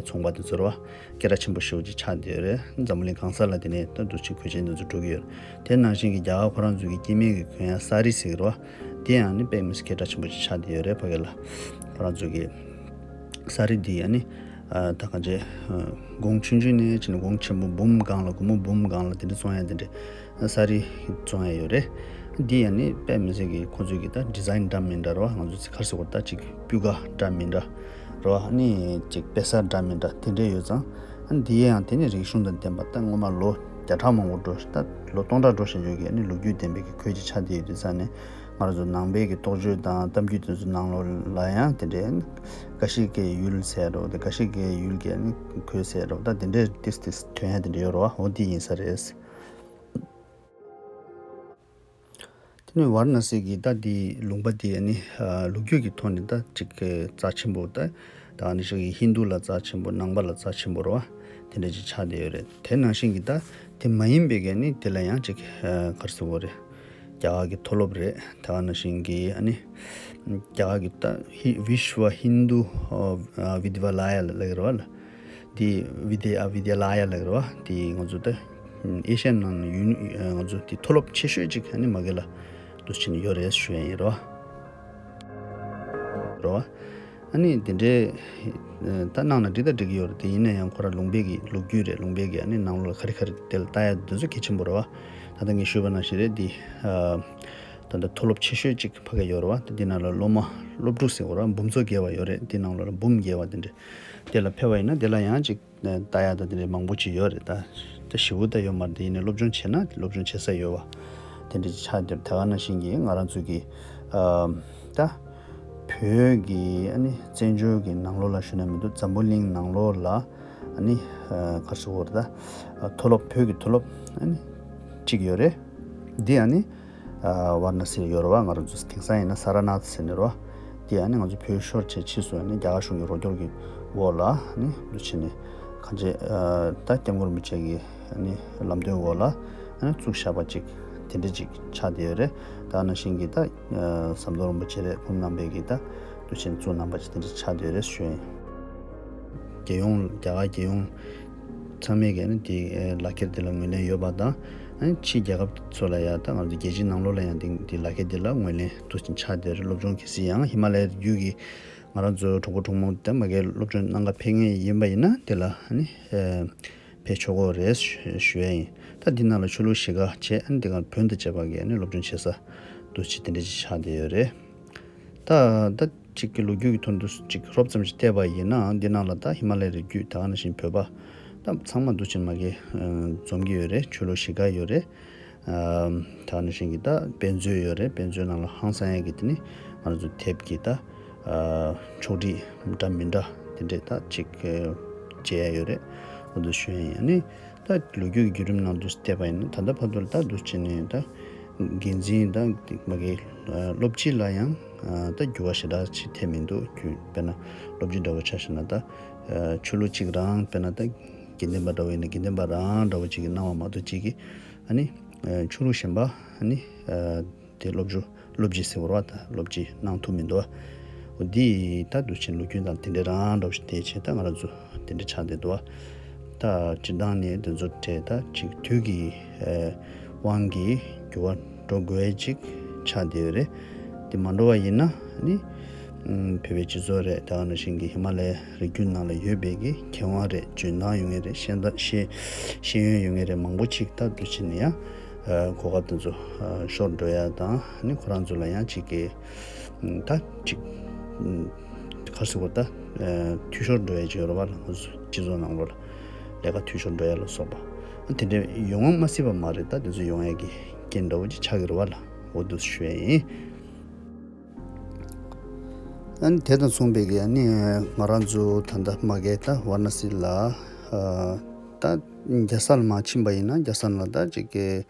ཚོང་པ་དེ་ཚོ་རེད་བ། སྐད་གྲགས་ཆེན་པོ་ཞེ་པོ་ཅིག་ཆགས་བསྡད་ཡོད་རེད། འཛམ་བུ་གླིང་གང་ས་ལ་དེ་ནས་ད་འདུག་བྱས་གོས་ཆེན་དེ་ཚོ་འགྲོ་གི་ཡོད་རེད། དེ་ནང་བཞིན་གྱི་རྒྱ་གར་ཁོ་རང་ཚོ་གི་སྐྱེ་དམན་གྱི་གོན་ཡག་ས་རི་ཟེར་གྱི་རེད་བ། དེ་ཡང་ནི་དཔེ་མི་སྲིད་སྐད་གྲགས་ཆེན་པོ་ཅིག་ཆགས་བསྡད་ཡོད་རེད། ཕ་གི་ལ་ཁོ་རང་ཚོ་གི་ས་རི་འདི་ཡང་ནི་ད་གང་ཅི་གོང་ཆུང་ཆུང་ནས་བྱས་ནས་གོང་ཆེན་པོ་འབུམ་སྒང་ལ། སྒོར་མོ་འབུམ་སྒང་ལ་དེ་འདྲ་བཙོང་ཡག་དེ་འདྲ་ས་རི་བཙོང་ཡག་ཡོད་རེད། འདི་ཡང་ནི་དཔེ་མི་སྲིད་ཀྱི་ཁོ་ཚོས་ཀྱི་ད་ཌི་ཛའིན་འདྲ་མི་འདྲ་རེད་བ། ང་ཚོ་ཚིག་ག་རེ་ཟེར་དགོས་རེད། ད་ཅིག་སྤུས་ཀ་འདྲ་མི་འདྲ་རེད་བ། ཨ་ནི་ཅིག་དཔེ་གསར་འདྲ་མི་འདྲ་དེ་འདྲ་ཡོད་ཙང་། ཨ་ནི་འདི་ཡང་དེ་ནི་རིག་གཞུང་དང་ལྡན་པ། ད་སྔོན་མ་ལོ་བརྒྱ་ཕྲག་མང་པོ་འགྲོ། ད་ལོ་སྟོང་ཕྲག་འགྲོ་བཞིན་ཡོད་ཀྱི་ཨ་ནི་ལོ་རྒྱུས་ལྡན་པའི་གི་གོས་ཅིག་ཆགས་བསྡད་ཡོད་དུས་ཙ་ནས། ང་རང་ཚོ་ནང་པའི་གི་རྟོགས་བརྗོད་དང་གཏམ་རྒྱུད་དེ་ཚོ་ནང་ལོགས་ལ་ཡང་དེ་འདྲའི་འགའ་ཞིག་གི་ཡུལ་ཟེར་རོ། དེ་འགའ་ཞིག་གི་ཡུལ་གྱི་ཨ་ནི་གོས་ཟེར་རོ། ད་དེ་འདྲའི་ཏིས་ཏིས་ཐོན་ཡག་དེ་འདྲ་ཡོད་རེད་བ། འོ་འདི་ཡིན་ས་རེད། དེ་ནས་ཝཱ་ར་ཎ་སི་གི་ད་འདི་ལུང་པ་འདི་ཨ་ནི་ལོ་རྒྱུས་ཀྱི་ཐོག་ནས་ད་ཅིག་རྩ་ཆེན་པོ། ད་ད་ཨ་ནི་ཞིག་གི་ཧིན་དུ་ལ་རྩ་ཆེན་པོ། ནང་པ་ལ་རྩ་ཆེན་པོ་རེད་བ། དེ་འདྲ་ཅིག་ཆགས་བསྡད་ཡོད་རེད། དེ་ནང་བཞིན་གྱི་ད་དེ་མ་ཡིན་པའི་གི་ཨ་ནི་དེ་ལ་ཡང་ཅིག་ག་རེ་ཟེར་དགོས་རེད། རྒྱ་གར་གྱི་མཐོ་སློབ་རེད། དེ་ག་ནང་བཞིན་གྱི་ཨ་ནི་རྒྱ་གར་གྱི་ད་ཧི་བི་ཤྭ་ཧིན་དུ་ཨ་བི་དི་ཡ་ལ་ཡ་ལབ་ཀྱི་རེད་བ་ལ། དེ་བི་དི་ཨ་བི་དི་ཡ་ལ་ཡ་ལབ་ཀྱི་རེད་བ། དེ་ང་ཚོ་ད་ཨེ་ཤ་ཡའི་ནང་ཡུན་ང་ཚོ་དེ་མཐོ་སློབ་ཆེ་ཤོས་ཅིག་ཨ་ནི་མ་གི་ལ་འདུག་བྱས་ནས་ཡོད་རེད་ཞུ་ཡ་ཡིན་རེད་བ། རེད་བ། ཨ་ནི་དེ་འདྲའི་ད་གནང་ན་འགྲིག་ད་འགྲིག་གི་ཡོད་རེད། དེ་ཡིན་ན་ཡང་ཁོ་རང་ལུང་པའི་གི་ལོ་རྒྱུས་རེད། ལུང་པའི་གི་ཨ་ནི་ནང་ལོགས་ལ་ག་རེ་ག་རེ་དེ་ལ་ལྟ་ཡ་དེ་ཚོ་གལ་ཆེན་པོ་རེད་བ། ད་ལྟ་ངས་ཞུས་པ་ནང་བཞིན་རེད། འདི་ད་ལྟ་མཐོ་སློབ་ཆེ་ཤོས་ཅིག་ཕ་གི་ཡོད་རེད་བ། ད་འདི་ནང་ལ་སློབ་མ་སློབ་ཕྲུག་ཟེར་དགོས་རེད་བ། འབུམ་ཚོ་བརྒལ་བ་ཡོད་རེད། འདི་ནང་ལོགས་ལ་འབུམ་བརྒལ་བ་དེ་འདྲ། དེ་ལ་ཕེབས་པ་ཡིན་ན་དེ་ལ་ཡང་ཅིག་ལྟ་ཡ་ད་དེ་འདྲ་མང་པོ་ཅིག་ཡོད་རེད། ད་ད་ཞེ་པོ་ད་ཡོད་མ་རེད། དེ་ཡིན་ནའི་སློབ་སྦྱོང་བྱས་ན་སློབ་སྦྱོང་བྱེད་ས་ཡོད་བ། དེ་འདྲ་ཅིག་ཆགས་བསྡད། དེ་ག་ནང་བཞིན་གྱི་ང་རང་ཚོ་གི་ཨ་ད་བོད་ཀྱི་ཨ་ནི་བཙན་བྱོལ་གྱི་ནང་ལོགས་ལ་ཞུ་ན་མི་འདུག་འཛམ་བུ་གླིང་ནང་ལོགས་ལ་ཨ་ནི་ཨ་ག་རེ་ཟེར་དགོས་རེད། ད་མཐོ་སློབ་བོད་ཀྱི་མཐོ་སློབ་ཨ་ནི་གཅིག་ཡོད་རེད། འདི་ཨ་ནི་ཨ་ཝཱ་ར་ཎ་སི་ལ་ཡོད་རེད་བ། ང་རང་ཚོ་དེང་སང་ཡིན་ན་ས་ར་ནཱཐ་ཟེར་ནི་རེད་བ། འདི་ཨ་ནི་ང་ཚོ་བོད་ཤོར་བྱས་ཕྱིས་སུ་ཨ་ནི་རྒྱ་གར་གཞུང་གི་རོགས་སྐྱོར་གྱི་འོག་ལ་ཨ་ནི་འདུག་བྱས་ནས་གང་ཅི་ཨ་ད་སྐྱབས་མགོན་རིན་པོ་ཆེ་གི་ཨ་ནི་ལམ་སྟོན་འོག་ལ་ཨ་ནི་བཙུགས་བཞག་པ་ཅིག་དེ་འདྲ་ཅིག་ཆགས་བསྡད་ཡོད་རེད། ད་ནང་བཞིན་གྱི་ད་ཨ་ཟམ་གདོང་རིན་པོ་ཆེ་རེད། ཁོང་རྣམ་པས་ཀྱི་ད་འདུག་བྱས་ནས་བཙུགས་གནང་པ་ཅིག་དེ་འདྲ་ཆགས་བསྡད་ཡོད་རེད་ཞུ་ཡ་ཡིན། རྒྱལ་ཡོངས། རྒྱ་གར་རྒྱལ་ཡོངས་ཚང་མས་ཀྱི་ཨ་ནི་དེ་ལག་ཁྱེར་དེ་ལ་ངོས་ལེན་ཡོད་པ་དང་། ཨ་ནི་ཕྱིའི་རྒྱལ་ཁབ་ཚོ་ལ་ཡང་ད་ང་ཚོ་རྒྱལ་སྤྱིའི་ནང་ལོགས་ལ་ཡང་དེ་དེ་ལག་ཁྱེར་དེ་ལ་ངོས་ལེན་འདུག་བྱས་ནས་ཆགས་བསྡད་ཡོད་རེད། སློབ་སྦྱོང་གལ་སྲིད་ཡང་ཧི་མ་ལ་ཡའི་རི་རྒྱུད་ཀྱི་ང་རང་ཚོ་གྲོགས་པོ་གྲོགས་མོ་དེ་མ་གིར་སློབ་སྦྱོང་གནང་ག་ཕེབས་མཁན་ཡིན་པ་ཡིན་ན་དེ་ལ་ཨ་ནི་ཨ་ཕེབས་ཆོག་གི་རེད་ཞུ་ཡ་ཡིན། ད་འདི་ནང་ལ་ཆོས་ལུགས་གཞིས་ཀ་བྱས། ཨ་ནི་དེ་ག་བོན་དང་བཅས་པ་གི་ཨ་ནི་སློབ་སྦྱོང་བྱེད་ས་འདུག་བྱས་དེ་འདྲ་ཅིག་ཆགས་བསྡད་ཡོད་རེད། ད་ད་ཅིག་གི་ལོ་རྒྱུས་ཀྱི་ཐོག་ཏུ་ཅིག་རོབ་ཙམ་ཞིག་བལྟས་པ་ཡིན་ན། འདི་ནང་ལ་ད་ཧི་མ་ལ་ཡའི་རི་རྒྱུད་དེ་ག་ནང་བཞིན་བོད་པ་ད་ཚང་མ་འདུག་བྱས་མ་གིར་འཛོམས་ཀྱི་ཡོད་རེད། ཆོས་ལུགས་གཞིས་ཀ་ཡོད་རེད། ཨ་དེ་ག་ནང་བཞིན་གྱི་ད་དཔེ་མཛོད་ཡོད་རེད། དཔེ་མཛོད་ནང་ལ་ཧང་སང་ཡ་གི་དེ་ནི་ང་རང་ཚོ་དེབ་ཀྱི་ད་ཨ་ཕྱོགས་སྒྲིག་འདྲ་མི་འདྲ་དེ་འདྲས་ད་ཅིག་མཇལ་ཡ་ཡོད་རེད། འོ་འདུག་ཞུ་ཡ་ཡིན། ཨ་ནི་ད་ལོ་རྒྱུས་ཀྱི་བརྒྱུད་རིམ་ནང་དུ་བལྟས་པ་ཡིན་ན། ད་ལྟ་བར་དུ་ལ་ད་འདུག་བྱས་ནས་ད་འགན་འཛིན་ད་མ་གི་སློབ་སྤྱི་ལ་ཡང་ད་འགྱུར་བ་ཞེ་དྲག་ཅིག་ཐེབས་མི་འདུག་དཔེར་ན་སློབ་སྤྱི་འདྲ་བོ་ཆ་བཞག་ན། ད་ཆོས་ལུགས་གཅིག་རང་དཔེར་ན་ད་དགེ་ལྡན་པ་འདྲ་བོ་ཡིན་ན་དགེ་ལྡན་པ་རང་འདྲ་བོ་ཅིག་གིས་གནང་བ་མ་གཏོགས་ཅིག་གིས་ཨ་ནི་ཆོས་ལུགས་གཞན་པ་ཨ་ནི། དེ་སློབ་སྦྱོང་སློབ་སྤྱི་ཟེར་བ་རེད་བ། ད་སློབ་སྤྱི་གནང་ཐུབ་མི་འདུག་བ། འོ་འདི་ད་འདུག་བྱས་ལོ་རྒྱུས་དང་དེ་འདྲ་རང་འདྲ་བོ་ཞིག་བལྟས་བྱས། ད་ང་རང་ཚོ་དེ་འདྲ་ཆགས་བསྡད་འདུག་བ། ད་སྤྱིར་བཏང་ནས་དེ་ཚོ་གྲས་ད་ཅིག་དུས་ཀྱི་ཨ་དབང་གིས་འགྱུར་བ་འགྲོ་དགོས་ཅིག་ཆགས་བསྡད་ཡོད་རེད། དེ་མ་འགྲོ་བ་ཡིན་ན་ནི་ཨ་བོད་པའི་སྤྱི་ཚོགས་རེད། དེ་ག་ནང་བཞིན་གྱི་ཧི་མ་ལ་ཡའི་རི་རྒྱུད་ནང་ལ་ཡོད་པའི་གི་མཁས་དབང་རེད། འཇོན་ཐང་ཡོད་མཁན་རེད། ཤེས་ད་ཤེས་ཤེས་ཡོན་ཡོད་མཁན་རེད། མང་པོ་ཅིག་ད་འདུག་བྱས་ནས་ཡང་གོ་སྐབས་དེ་ཚོ་ཤོར་འགྲོ་ཡ་དང་། ཨ་ནི་ཁོ་རང་ཚོ་ལ་ཡང་ཅིག་གི་ད་ཅིག་ག་རེ་ཟེར་དགོས། ད་འཐུས་ཤོར་འགྲོ་ཡ་ཅིག་ཡོད་རེད་བ། ལ་ང་ཚོ་སྤྱི་ཚོགས་ནང་ལོགས་ལ་ལས་ཀ་འཐུས་ཤོར་འགྲོ་ཡ་ལ་སོགས་པ་དེ་འདྲ་ཡོང་བ་མ་སྲིད་པ་མ་རེད། ད་དེ་ཚོ་ཡོང་ཡ་གི་རྐྱེན་འདྲ་བོ་ཅིག་ཆགས་ཀྱི་རེད་བ། ལ་འོ་འདུག་ཞུ་ཡ་ཡིན། ཨ་ནི་དེ་དང་མཚུངས་པའི་གི་ཨ་ནི་ང་རང་ཚོ་ད་ལྟ་མ་གིར་ད་ཝཱ་ར་ཎ་སི་ལ་ཨ་ད་རྒྱལ་ས་ལ་མར་ཕྱིན་པ་ཡིན་ན། རྒྱལ་ས་ལ་ད་ཅིག་གི་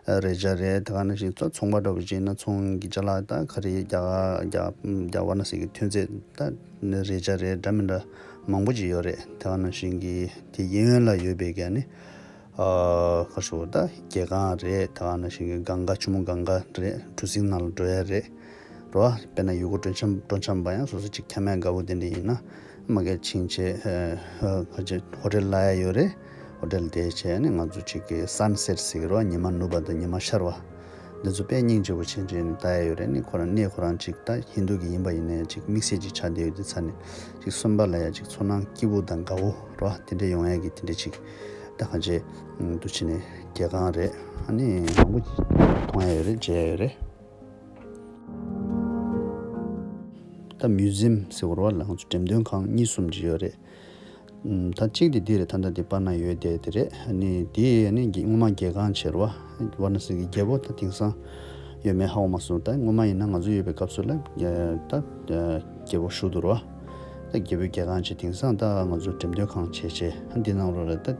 རས་ཆ་རེད། དེ་ག་ནང་བཞིན་ཚོ་ཚོང་པ་འདྲ་བོ་ཅིག་ཡིན་ན་ཚོང་གི་ཅ་ལག་ད་ག་རེ་རྒྱ་གར་རྒྱ་རྒྱ་ཝཱ་ར་ཎ་སི་གི་ཐོན་རྫས་ད་རས་ཆ་རེད། འདྲ་མི་འདྲ་མང་པོ་ཅིག་ཡོད་རེད། དེ་ག་ནང་བཞིན་གྱི་དེ་གཡས་གཡོན་ལ་ཡོད་པའི་ག་ནི་ཨ་ག་ཞུ་ད་རྒྱལ་ཁང་རེད། དེ་ག་ནང་བཞིན་གྱི་གངྒཱ་ཆུ་མོ་གངྒཱ་རེད། གྲུ་གཟིངས་ནང་ལ་འགྲོ་ཡ་རེད། རོ། དཔེར་ན་ཡུལ་སྐོར་སྤྲོ་འཆམ་སྤྲོ་འཆམ་པ་ཡང་སོ་སོ་ཅིག་ཁྱམས་ཡ་དགའ་བོ་དེ་འདྲ་ཡིན་ན་མ་གལ་ཕྱིན་ཆད་ཨ་ཨ་ག་ཅིག་ཧོ་ཊེལ་གླ་ཡ་ཡོད་རེད། ཧོ་ཊེལ་དེ་བྱས་ནས་ང་ཚོ་ཅིག་གི་སན་སེཊ་ཟེར་གི་རོ། ཉི་མ་ནུབ་པ་དང་ཉི་མ་ཤར་བ་འདི་ཚོ་དཔེ་སྙིང་རྗེ་པོ་བྱས་བྱས་ནས་ལྟ་ཡ་ཡོད་རེད། ནི་ཁོ་རང་གནས་ཁོ་རང་ཅིག་ད་ཧིན་དུ་གི་ཡིན་པ་ཡིན་ནའི་ཅིག་དམིགས་བསལ་ཅིག་ཆགས་བསྡད་ཡོད་དུས་ཙ་ནས་ཅིག་གསོན་པ་ལ་ཡ་ཅིག་ཚོར་སྣང་སྐྱིད་པོ་དང་དགའ་བོ་རོ། དེ་འདྲ་ཡོང་ཡ་གི་དེ་འདྲ་ཅིག་ད་གང་ཅི་འདུག་བྱས་ནས་རྒྱལ་ཁང་རེད། ཨ་ནི་མང་པོ་ཅིག་མཐོང་ཡ་ཡོད་རེད། མཇལ་ཡ་ཡོད་རེད། ད་མིའུ་ཛི་ཡམ་ཟེར་བ་རེད་བ། ལ་ང་ཚོ་འགྲེམས་སྟོན་ཁང་གཉིས་གསུམ་ཅིག་ཡོད་རེད། ཨམ། ད་གཅིག་དེ་འདི་རེད། ད་ལྟ་འདི་པར་ནང་ཡོད་དེ་དེ་རེད། ཨ་ནི་དེ་ཨ་ནི་རྒྱ་སྔོན་མ་རྒྱལ་ཁང་བྱས་རེད་བ། ཝཱ་ར་ཎ་སི་གི་རྒྱལ་པོ་ད་དེང་སང་ཡོད་མེད་ཧ་གོ་མ་སོང་། ད་སྔོན་མ་ཡིན་ན་ང་ཚོ་ཡོད་པའི་སྐབས་སུ་ལ་ད་རྒྱལ་པོ་བཞུགས་འདུག་རེད་བ། ད་རྒྱལ་པོའི་རྒྱལ་ཁང་བྱས། དེང་སང་ད་ང་ཚོ་འགྲེམས་སྟོན་ཁང་བྱས་བྱས་འདི་ནང་ལོགས་ལ་ད་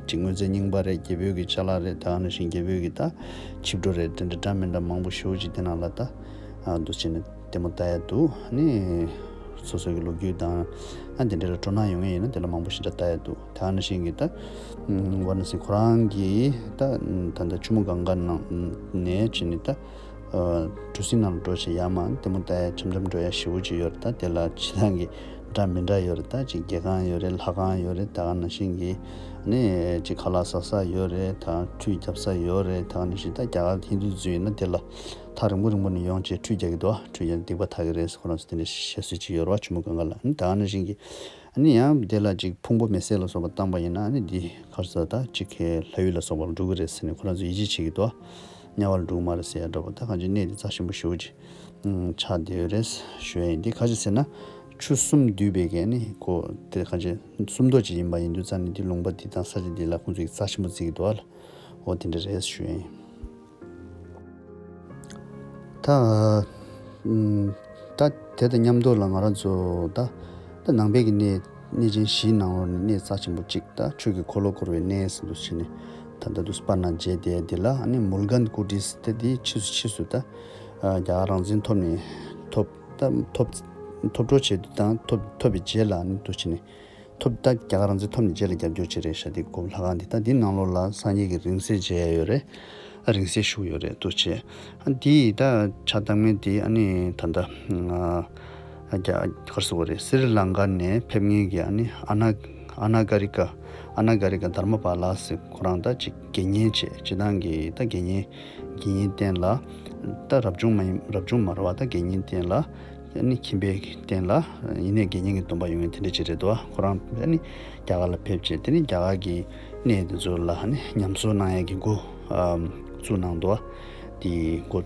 ཅིག་དངོས་རྫས་རྙིང་པ་རེད། རྒྱལ་པོའི་གི་ཅ་ལག་རེད། ད་ག་ནང་བཞིན་རྒྱལ་པོའི་གི་ད་ཆིབས་འགྲོ་རེད། དེ་འདྲ་འདྲ་མི་འདྲ་མང་པོ་ཞེ་པོ་ཅིག་དེ་ནང་ལ་ད་ཨ་འདུག་བྱས་ནས་ལྟད་མོ་ལྟ་ཡ་འདུག་ནི་སོ་སོ་གི་ལོ་རྒྱུས་དང་ཨ་དེ་འདྲ་ལ་སྤྲོ་སྣང་ཡོང་ངེས་ཡིན་ན་དེ་ལ་མང་པོ་ཞེ་དྲག་ལྟ་ཡ་འདུག་ད་ག་ནང་བཞིན་གི་ད་ཝཱ་ར་ཎ་སི་ཁོ་རང་གི་ད་ད་ལྟ་ཆུ་མོ་གངྒཱ་ནང་ནས་བྱས་ནས་ད་གྲུ་གཟིངས་ནང་ལ་འགྲོ་བྱས་ཡར་མར་ལྟད་མོ་ལྟ་ཡ་འཆམ་འཆམ་འགྲོ་ཡ་ཞེ་པོ་ཅིག་ཡོད་རེད། ད་དེ་ལ་ཕྱི་ནང་གི་འདྲ་མི་འདྲ་ཡོད་རེད། ད་ཅིག་རྒྱལ་ཁང་ཡོད་རེད། ལྷ་ཁང་ཡོད་རེད། ད་ག་ནང་བཞིན་གི་ནི་ཅིག་ཁ་ལག་ཟ་ས་ཡོད་རེད། ད་ཁྲུས་རྒྱབ་ས་ཡོད་རེད། ད་ག་ནང་བཞིན་ད་རྒྱ་གར་ཧིན་དུ་ཚོ་ཡིན་ན་དེ་ལ་ཐག་རིང་པོ་རིང་པོ་ནས་ཡོང་བྱས་ཁྲུས་རྒྱག་གི་འདུག་ཁྲུས་རྒྱག་སྡིག་པ་དག་གི་རེད་ཟེར། ཁོ་རང་ཚོ་དེ་འདྲ་བཤད་སྲོལ་ཅིག་ཡོད་རེད་བ། ཆུ་མོ་གངྒཱ་ལ། ཨ་ནི་ད་ག་ནང་བཞིན་གྱི་ཨ་ནི་ཡང་དེ་ལ་ཅིག་ཕུང་པོ་མེ་བསྲེགས་ལ་སོགས་པ་བཏང་པ་ཡིན་ན་ཨ་ནི་འདི་ག་རེ་ཟེར་ད་ཅིག་གི་ལྷ་ཡུལ་ལ་སོགས་པ་ལ་འགྲོ་གི་རེད་ཟེར་ནས་ཁོ་རང་ཚོ་ཡིད་ཆེས་བྱེད་ཀྱི་འདུག་དམྱལ་བ་ལ་འགྲོ་གི་མ་རེད་ཟེར་ཡ་འདྲ་པོ། ད་གང་ཅི་གནས་འདི་རྩ་ཆེན་པོ་ཞེ་པོ་ཅིག་ཆགས་བསྡད་ཡོད་རེད་ཞུ་ཡ་ཡིན། འདི་ག་ཅི་ཟེར་ན་ཆུ་གསུམ་འདུས་པའི་གི་ཨ་ནི་ཁོ་དེ་གང་ཅི་སུམ་མདོ་ཅིག་ཡིན་པ་ཡིན་དུས་ཙ་ནི་འདི་ལུང་པ་འདི་དང་ས་ཆ་འདི་ལ་ཁོང་ཚོ་ཡིད་རྩ་ཆེན་པོ་བརྩི་གི་འདུག་ཨ་ལ། འོ་དེ་འདྲ་རེད་ཞུ་ཡ་ཡིན། ད་ཨ་ད་དེ་དང་མཉམ་དུ་ལ་ང་རང་ཚོ་ད་ད་ནང་པའི་གི་གནས་གནས་ཆེན་བཞིའི་ནང་ལོགས་ནས་གནས་རྩ་ཆེན་པོ་གཅིག་ད་ཆོས་ཀྱི་འཁོར་ལོ་བསྐོར་བའི་གནས་ཟེར་འདུག་བྱས་ནས་ད་ད་དུ་པར་ནང་མཇལ་བསྡད་འདི་ལ་ཨ་ནི་མུལ་གནྡྷ་ཀུ་ཊི་ཟེར་ཏེ་འདི་ཕྱིས་སུ་ཕྱིས་སུ་ད་རྒྱ་གར་རང་བཙན་ཐོབ་ནས་ཐོབ་ད་ཐོབ་ཐོབ་འགྲོ་བྱས་དུས་དང་ཐོབ་ཐོབ་པའི་རྗེས་ལ་ཨ་ནི་འདུག་བྱས་ནས། ཐོབ་ད་རྒྱ་གར་རང་བཙན་ཐོབ་ནས་རྗེས་ལ་རྒྱབ་སྐྱོར་བྱས་རེད་ཤག་འདི་གོ་ལྷ་ཁང་འདི་ད་འདི་ནང་ལོགས་ལ་སངས་རྒྱས་ཀྱི་རིང་བསྲེལ་མཇལ་ཡ་ཡོད་རེད། ཨ་རིང་བསྲེལ་བཞུགས་ཡོད་རེད་འདུག་བྱས། ཨ་འདི་ད་ཕྱག་བཏབ་མཁན་འདི་ཨ་ནི་ད་ལྟ་ང་རྒྱ་གར་སོགས་རེད། སི་རི་ལང་ཀ་ནས་ཕེབས་མཁན་གྱི་ཨ་ནི་ཨ་ན་ཨ་ན་ག་རི་ཀ་ཨ་ན་ག་རི་ཀ་དྷར་མ་པཱ་ལ་ཟེར་ཁོ་རང་ད་ཅིག་དགེ་བསྙེན་བྱས། སྤྱིར་བཏང་གི་ད་དགེ་བསྙེན་དགེ་བསྙེན་བསྟེན་ལ་ད་རབ་བྱུང་མ་ཡིན་རབ་བྱུང་མ་རེད་བ། ད་དགེ་བསྙེན་བསྟེན་ལ། ཨ་ནི་ཁྱིམ་པའི་རྟེན་ལ་ཡིན་ནའི་དགེ་བསྙེན་གྱི་སྡོམ་པ་ཡོད་མཁན་དེ་འདྲ་ཅིག་རེད་འདུག་ཁོ་རང་ཨ་ནི་རྒྱ་གར་ལ་ཕེབས་བྱས་དེ་ནི་རྒྱ་གར་གྱི་གནས་དེ་ཚོ་ལ་ཨ་ནི་ཉམས་གསོ་གནང་ཡས་ཀྱི་འགོ་ཨམ་བཙུགས་གནང་འདུག་དེ་འགོ་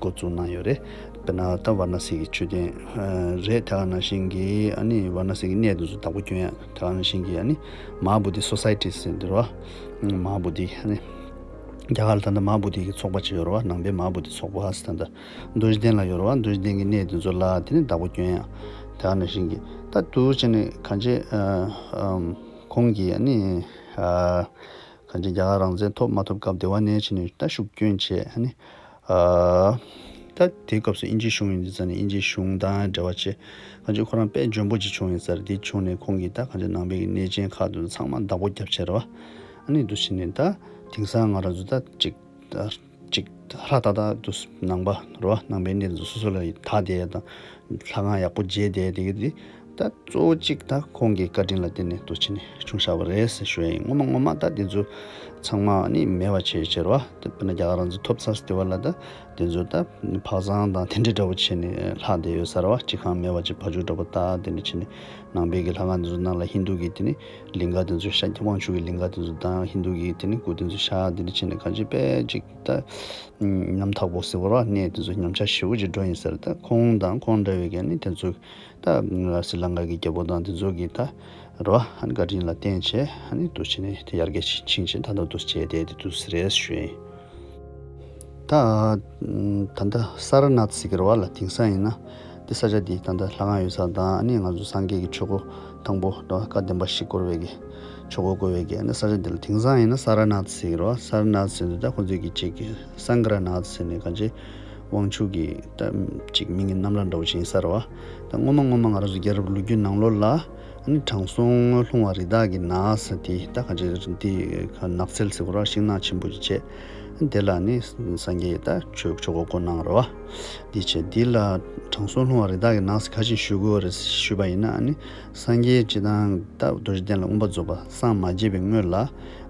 འགོ་བཙུགས་གནང་ཡོད་རེད། དཔེར་ན་ད་ཝཱ་ར་ཎ་སི་གི་མཆོད་རྟེན་ཨ་རེད། དེ་ག་ནང་བཞིན་གྱི་ཨ་ནི་ཝཱ་ར་ཎ་སི་གི་གནས་དེ་ཚོ་བདག་པོ་སྐྱོན་ཡས། དེ་ག་ནང་བཞིན་གྱི་ཨ་ནི་མ་ཧཱ་བོ་དྷི་སོ་སའི་ཊི་ཟེར་འདི་རེད་བ། མ་ཧཱ་བོ་དྷི་ཨ་ནི་རྒྱ་གར་ལ་ད་ལྟ་མ་ཧཱ་བོ་དྷི་གི་ཚོགས་པ་ཅིག་ཡོད་རེད་བ། ནང་པའི་མ་ཧཱ་བོ་དྷི་ཚོགས་པ་ཟེར་ད་ལྟ། རྡོ་རྗེ་གདན་ལ་ཡོད་རེད་བ། རྡོ་རྗེ་གདན་གྱི་གནས་དེ་ཚོ་ལ་དེ་ནི་བདག་པོ་སྐྱོན་ཡ། དེ་ག་ནང་བཞིན་གྱི་ད་འདུག་བྱས་ནས་གང་ཅི་ཨ་ཨམ་ཁོང་གིས་ཨ་ནི་ཨ་གང་ཅི་རྒྱ་གར་རང་བཙན་ཐོབ་མ་ཐོབ་སྐབས་དེ་བ་ནས་བྱས་ནས་ད་ཤུགས་བསྐྱོན་བྱས་ཨ་ནི་ཨ་ད་དེའི་སྐབས་སུ་དབྱིན་ཇིའི་གཞུང་ཡིན་དུས་ཙང་ནས་དབྱིན་ཇིའི་གཞུང་དང་འབྲེལ་བ་བྱས། གང་ཅི་ཁོ་རང་དཔེ་འཇོན་པོ་ཅིག་བྱུང་ཡོད་ས་རེད། དེ་བྱུང་ནས་ཁོང་གིས་ད་གང་ཅི་ནང་པའི་གི་གནས་ཆེན་ཁག་དེ་ཚོ་ཚང་མ་བདག་པོ་བརྒྱབ་བྱས་རེད་བ། ཨ་ནི་འདུག་བྱས་ནས་ད་དེང་སང་ང་རང་ཚོ་ད་ཅིག་ད་ཅིག་ཧྲ་ཏག་ཏག་ཏུ་ནང་པ་རེད་བ། ནང་པའི་གནས་ཚུལ་སོ་སོ་ལ་དག་བསྡད་ཡ་དང་ལྷ་ཁང་ཡག་པོ་མཇལ་བསྡད་དེ་གི་དེ་ད་གཙོ་བོ་གཅིག་ད་ཁོང་གི་བཀའ་དྲིན་ལ་བརྟེན་ནས་འདུག་བྱས་ནས་བྱུང་བཞག་པ་རེད་ཟེར་ཞུ་ཡ་ཡིན། ངོ་མ་ངོ་མ་ད་དེ་ཚོ་ཚང་མ་ནི་མེད་པ་བྱས་བྱས་རེད་བ། དཔེར་ན་རྒྱ་གར་རང་བཙན་ཐོབ་ཚར་ཟེར་དེ་བ་ལ་ད་དེ་ཚོ་ད་ཕག་ཚང་དང་དེ་འདྲ་འདྲ་བོ་བྱས་ནས་ལྷག་བསྡད་ཡོད་ས་རེད་བ། སྤྱི་ཁང་མེད་པ་ཅིག་བ་ཕྱུགས་འདྲ་པོ་ད་དེ་འདྲ་བྱས་ནས་ནང་པའི་གི་ལྷ་ཁང་དེ་ཚོ་ནང་ལ་ཧིན་དུ་གི་དེ་ནི་ལིང་ག་དེ་ཚོ་ཤ་དབང་ཕྱུག་གི་ལིང་ག་དེ་ཚོ་དང་ཧིན་དུ་གི་དེ་ནི་སྐུ་དེ་ཚོ་ཤ་དེ་འདྲ་བྱས་ནས་གང་ཅི་དཔེ་ཅིག་ད་ཉམ་ཐག་པོ་ཟེར་བ་ར་གནས་དེ་ཚོ་ཉམས་ཆག་ཞེ་པོ་ཅིག་འགྲོ་ཡིན་ཟེར། ད་ཁོང་དང་ཁོང་འདྲ་བའི་གི་ནི་དེ་ཚོ་ད་སི་ལང་ཀ་གི་རྒྱལ་པོ་དང་དེ་ཚོ་གི་ད་ར་ཨ་ནི་བཀའ་དྲིན་ལ་བརྟེན་བྱས་ཨ་ནི་འདུག་བྱས་ནས་དེ་ཡར་རྒྱས་ཕྱིན་བྱས་ད་ལྟ་འདུག་བྱས་དེ་དེ་འདུག་ཟེར་རེད་ཞུ་ཡིན། ད་ད་ལྟ་སཱ་ར་ནཱཐ་ཟེར་གི་རེད་བ་ལ། དེང་སང་ཡིན་ན་ ས་ཆ་འདི་ད་ལྟ་ལྷ་ཁང་ཡོད་ས་དང་ཨ་ནི་ང་ཚོ་སངས་རྒྱས་ཀྱི་ཆོས་སྒོ་དང་པོ་དང་བཀའ་གདམས་པ་བཞི་བསྐོར་བའི་གི་ཆོས་སྒོ་བསྐོར་བའི་གི་ཨ་ནི་ས་ཆ་འདི་ལ་དེང་སང་ཡིན་ན་ས་ར་ནཱ་ཐ་ཟེར་གི་རེད་བ། ས་ར་ནཱ་ཐ་ཟེར་དུས་ད་ཁོ་ཚོས་ཀྱི་ཅིག་གི་སངྒ་ར་ནཱ་ཐ་ཟེར་ནས་གང་ཅི་དབང་ཕྱུག་གི་ད་ཅིག་མིང་གི་རྣམ་གླིང་འདྲ་བོ་ཅིག་ཡིན་ས་རེད་བ། ད་སྔོན་མ་སྔོན་མ་ང་རང་ཚོ་རྒྱལ་རབས་ལོ་རྒྱུས་ནང་ལོགས་ལ་ཨ་ནི་དྲང་སྲོང་ལྷུང་བ་རི་དྭགས་ཀྱི་ནགས་ཟེར་དེ་ད་གང་ཅི་འདི་ནགས་ཚལ་ཟེར་གི་རེད་བ། ཤིང་ནགས་ཆེན་པོ་ཅིག་བྱས། དེ་ལ་ནི་སངས་རྒྱས་ད་ཆོས་ཆོས་སྒོ་བསྐོར་གནང་རེད་བ། འདི་བྱས་འདི་ལ་དྲང་སྲོང་ལྷུང་བ་རི་དྭགས་ཀྱི་ནགས་སུ་ག་ཅི་ཞུ་དགོས་རེད་ཞུས་པ་ཡིན་ན་ནི་སངས་རྒྱས་སྤྱི་དང་ད་རྡོ་རྗེ་གདན་ལ་མངོན་པར་རྫོགས་པ་སངས་མ་རྒྱས་པའི་སྔོན་ལ་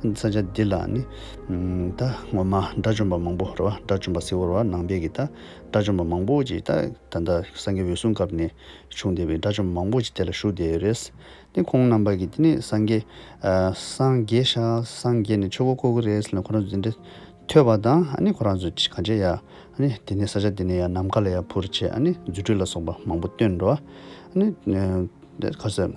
ས་ཆ་འདི་ལ་ནི་ད་སྔོན་མ་དགྲ་བཅོམ་པ་མང་པོ་རེད་བ། དགྲ་བཅོམ་པ་ཟེར་བ་རེད་བ། ནང་པའི་གི་ད་དགྲ་བཅོམ་པ་མང་པོ་ཅིག་ད་ད་ལྟ་སངས་རྒྱས་འོད་སྲུང་སྐབས་ནས་བྱུང་བསྡད་པའི་དགྲ་བཅོམ་པ་མང་པོ་ཅིག་དེ་ལ་བཞུགས་བསྡད་ཡོད་རེད། དེ་ཁོང་རྣམ་པ་གིས་དེ་ནས་སངས་རྒྱས་ཨ་སངས་རྒྱས་ཤག་སངས་རྒྱས་ནས་ཆོས་སྒོ་བསྐོར་གི་རེད་ཟེར་ནས་ཁོ་རང་ཚོ་དེ་འདྲ་ཐོས་པ་དང་ཨ་ནི་ཁོ་རང་ཚོ་གང་བྱས་ཡ་ཨ་ནི་དེ་ནས་ས་ཆ་དེ་ནས་ཡ་ནམ་མཁའ་ལ་ཡ་འཕུར་བྱས་ཨ་ནི་རྫུ་འཕྲུལ་ལ་སོགས་པ་མང་པོ་སྟོན་འགྲོ་བ། ཨ་ནི་ཁ་ཟས་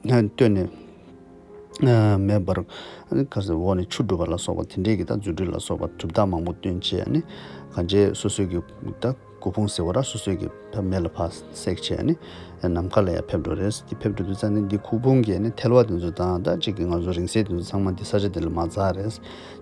སྟོན་ནས་མེ་འབར། ཨ་ནི་ཁ་ཟས་འོག་ནས་ཆུ་འབྲུབ་པ་ལ་སོགས་པ་དེ་འདྲས་ཀྱི་ད་རྫུ་འཕྲུལ་ལ་སོགས་པ་གྲུབ་རྟགས་མང་པོ་སྟོན་བྱས་ཨ་ནི་གང་བྱས་སོ་སོའི་གི་ད། སྐུ་ཕུང་ཟེར་བ་ར་སོ་སོའི་གི་ཕ་མེ་ལ་ཕར་བསྲེགས་བྱས་ནི་ནམ་མཁའ་ལ་ཡང་ཕེབས་འགྲོ་རེད། འདི་ཕེབས་འགྲོ་དུས་ཙང་ནི་འདི་སྐུ་ཕུང་གི་ནི་ཐལ་བ་དེ་ཚོ་དང་ད་ཅིག་གི་ང་ཚོ་རིང་བསྲེལ་དེ་ཚོ་ཚང་མ་འདི་ས་ཆ་འདི་ལ་མ་འཛག་རེད།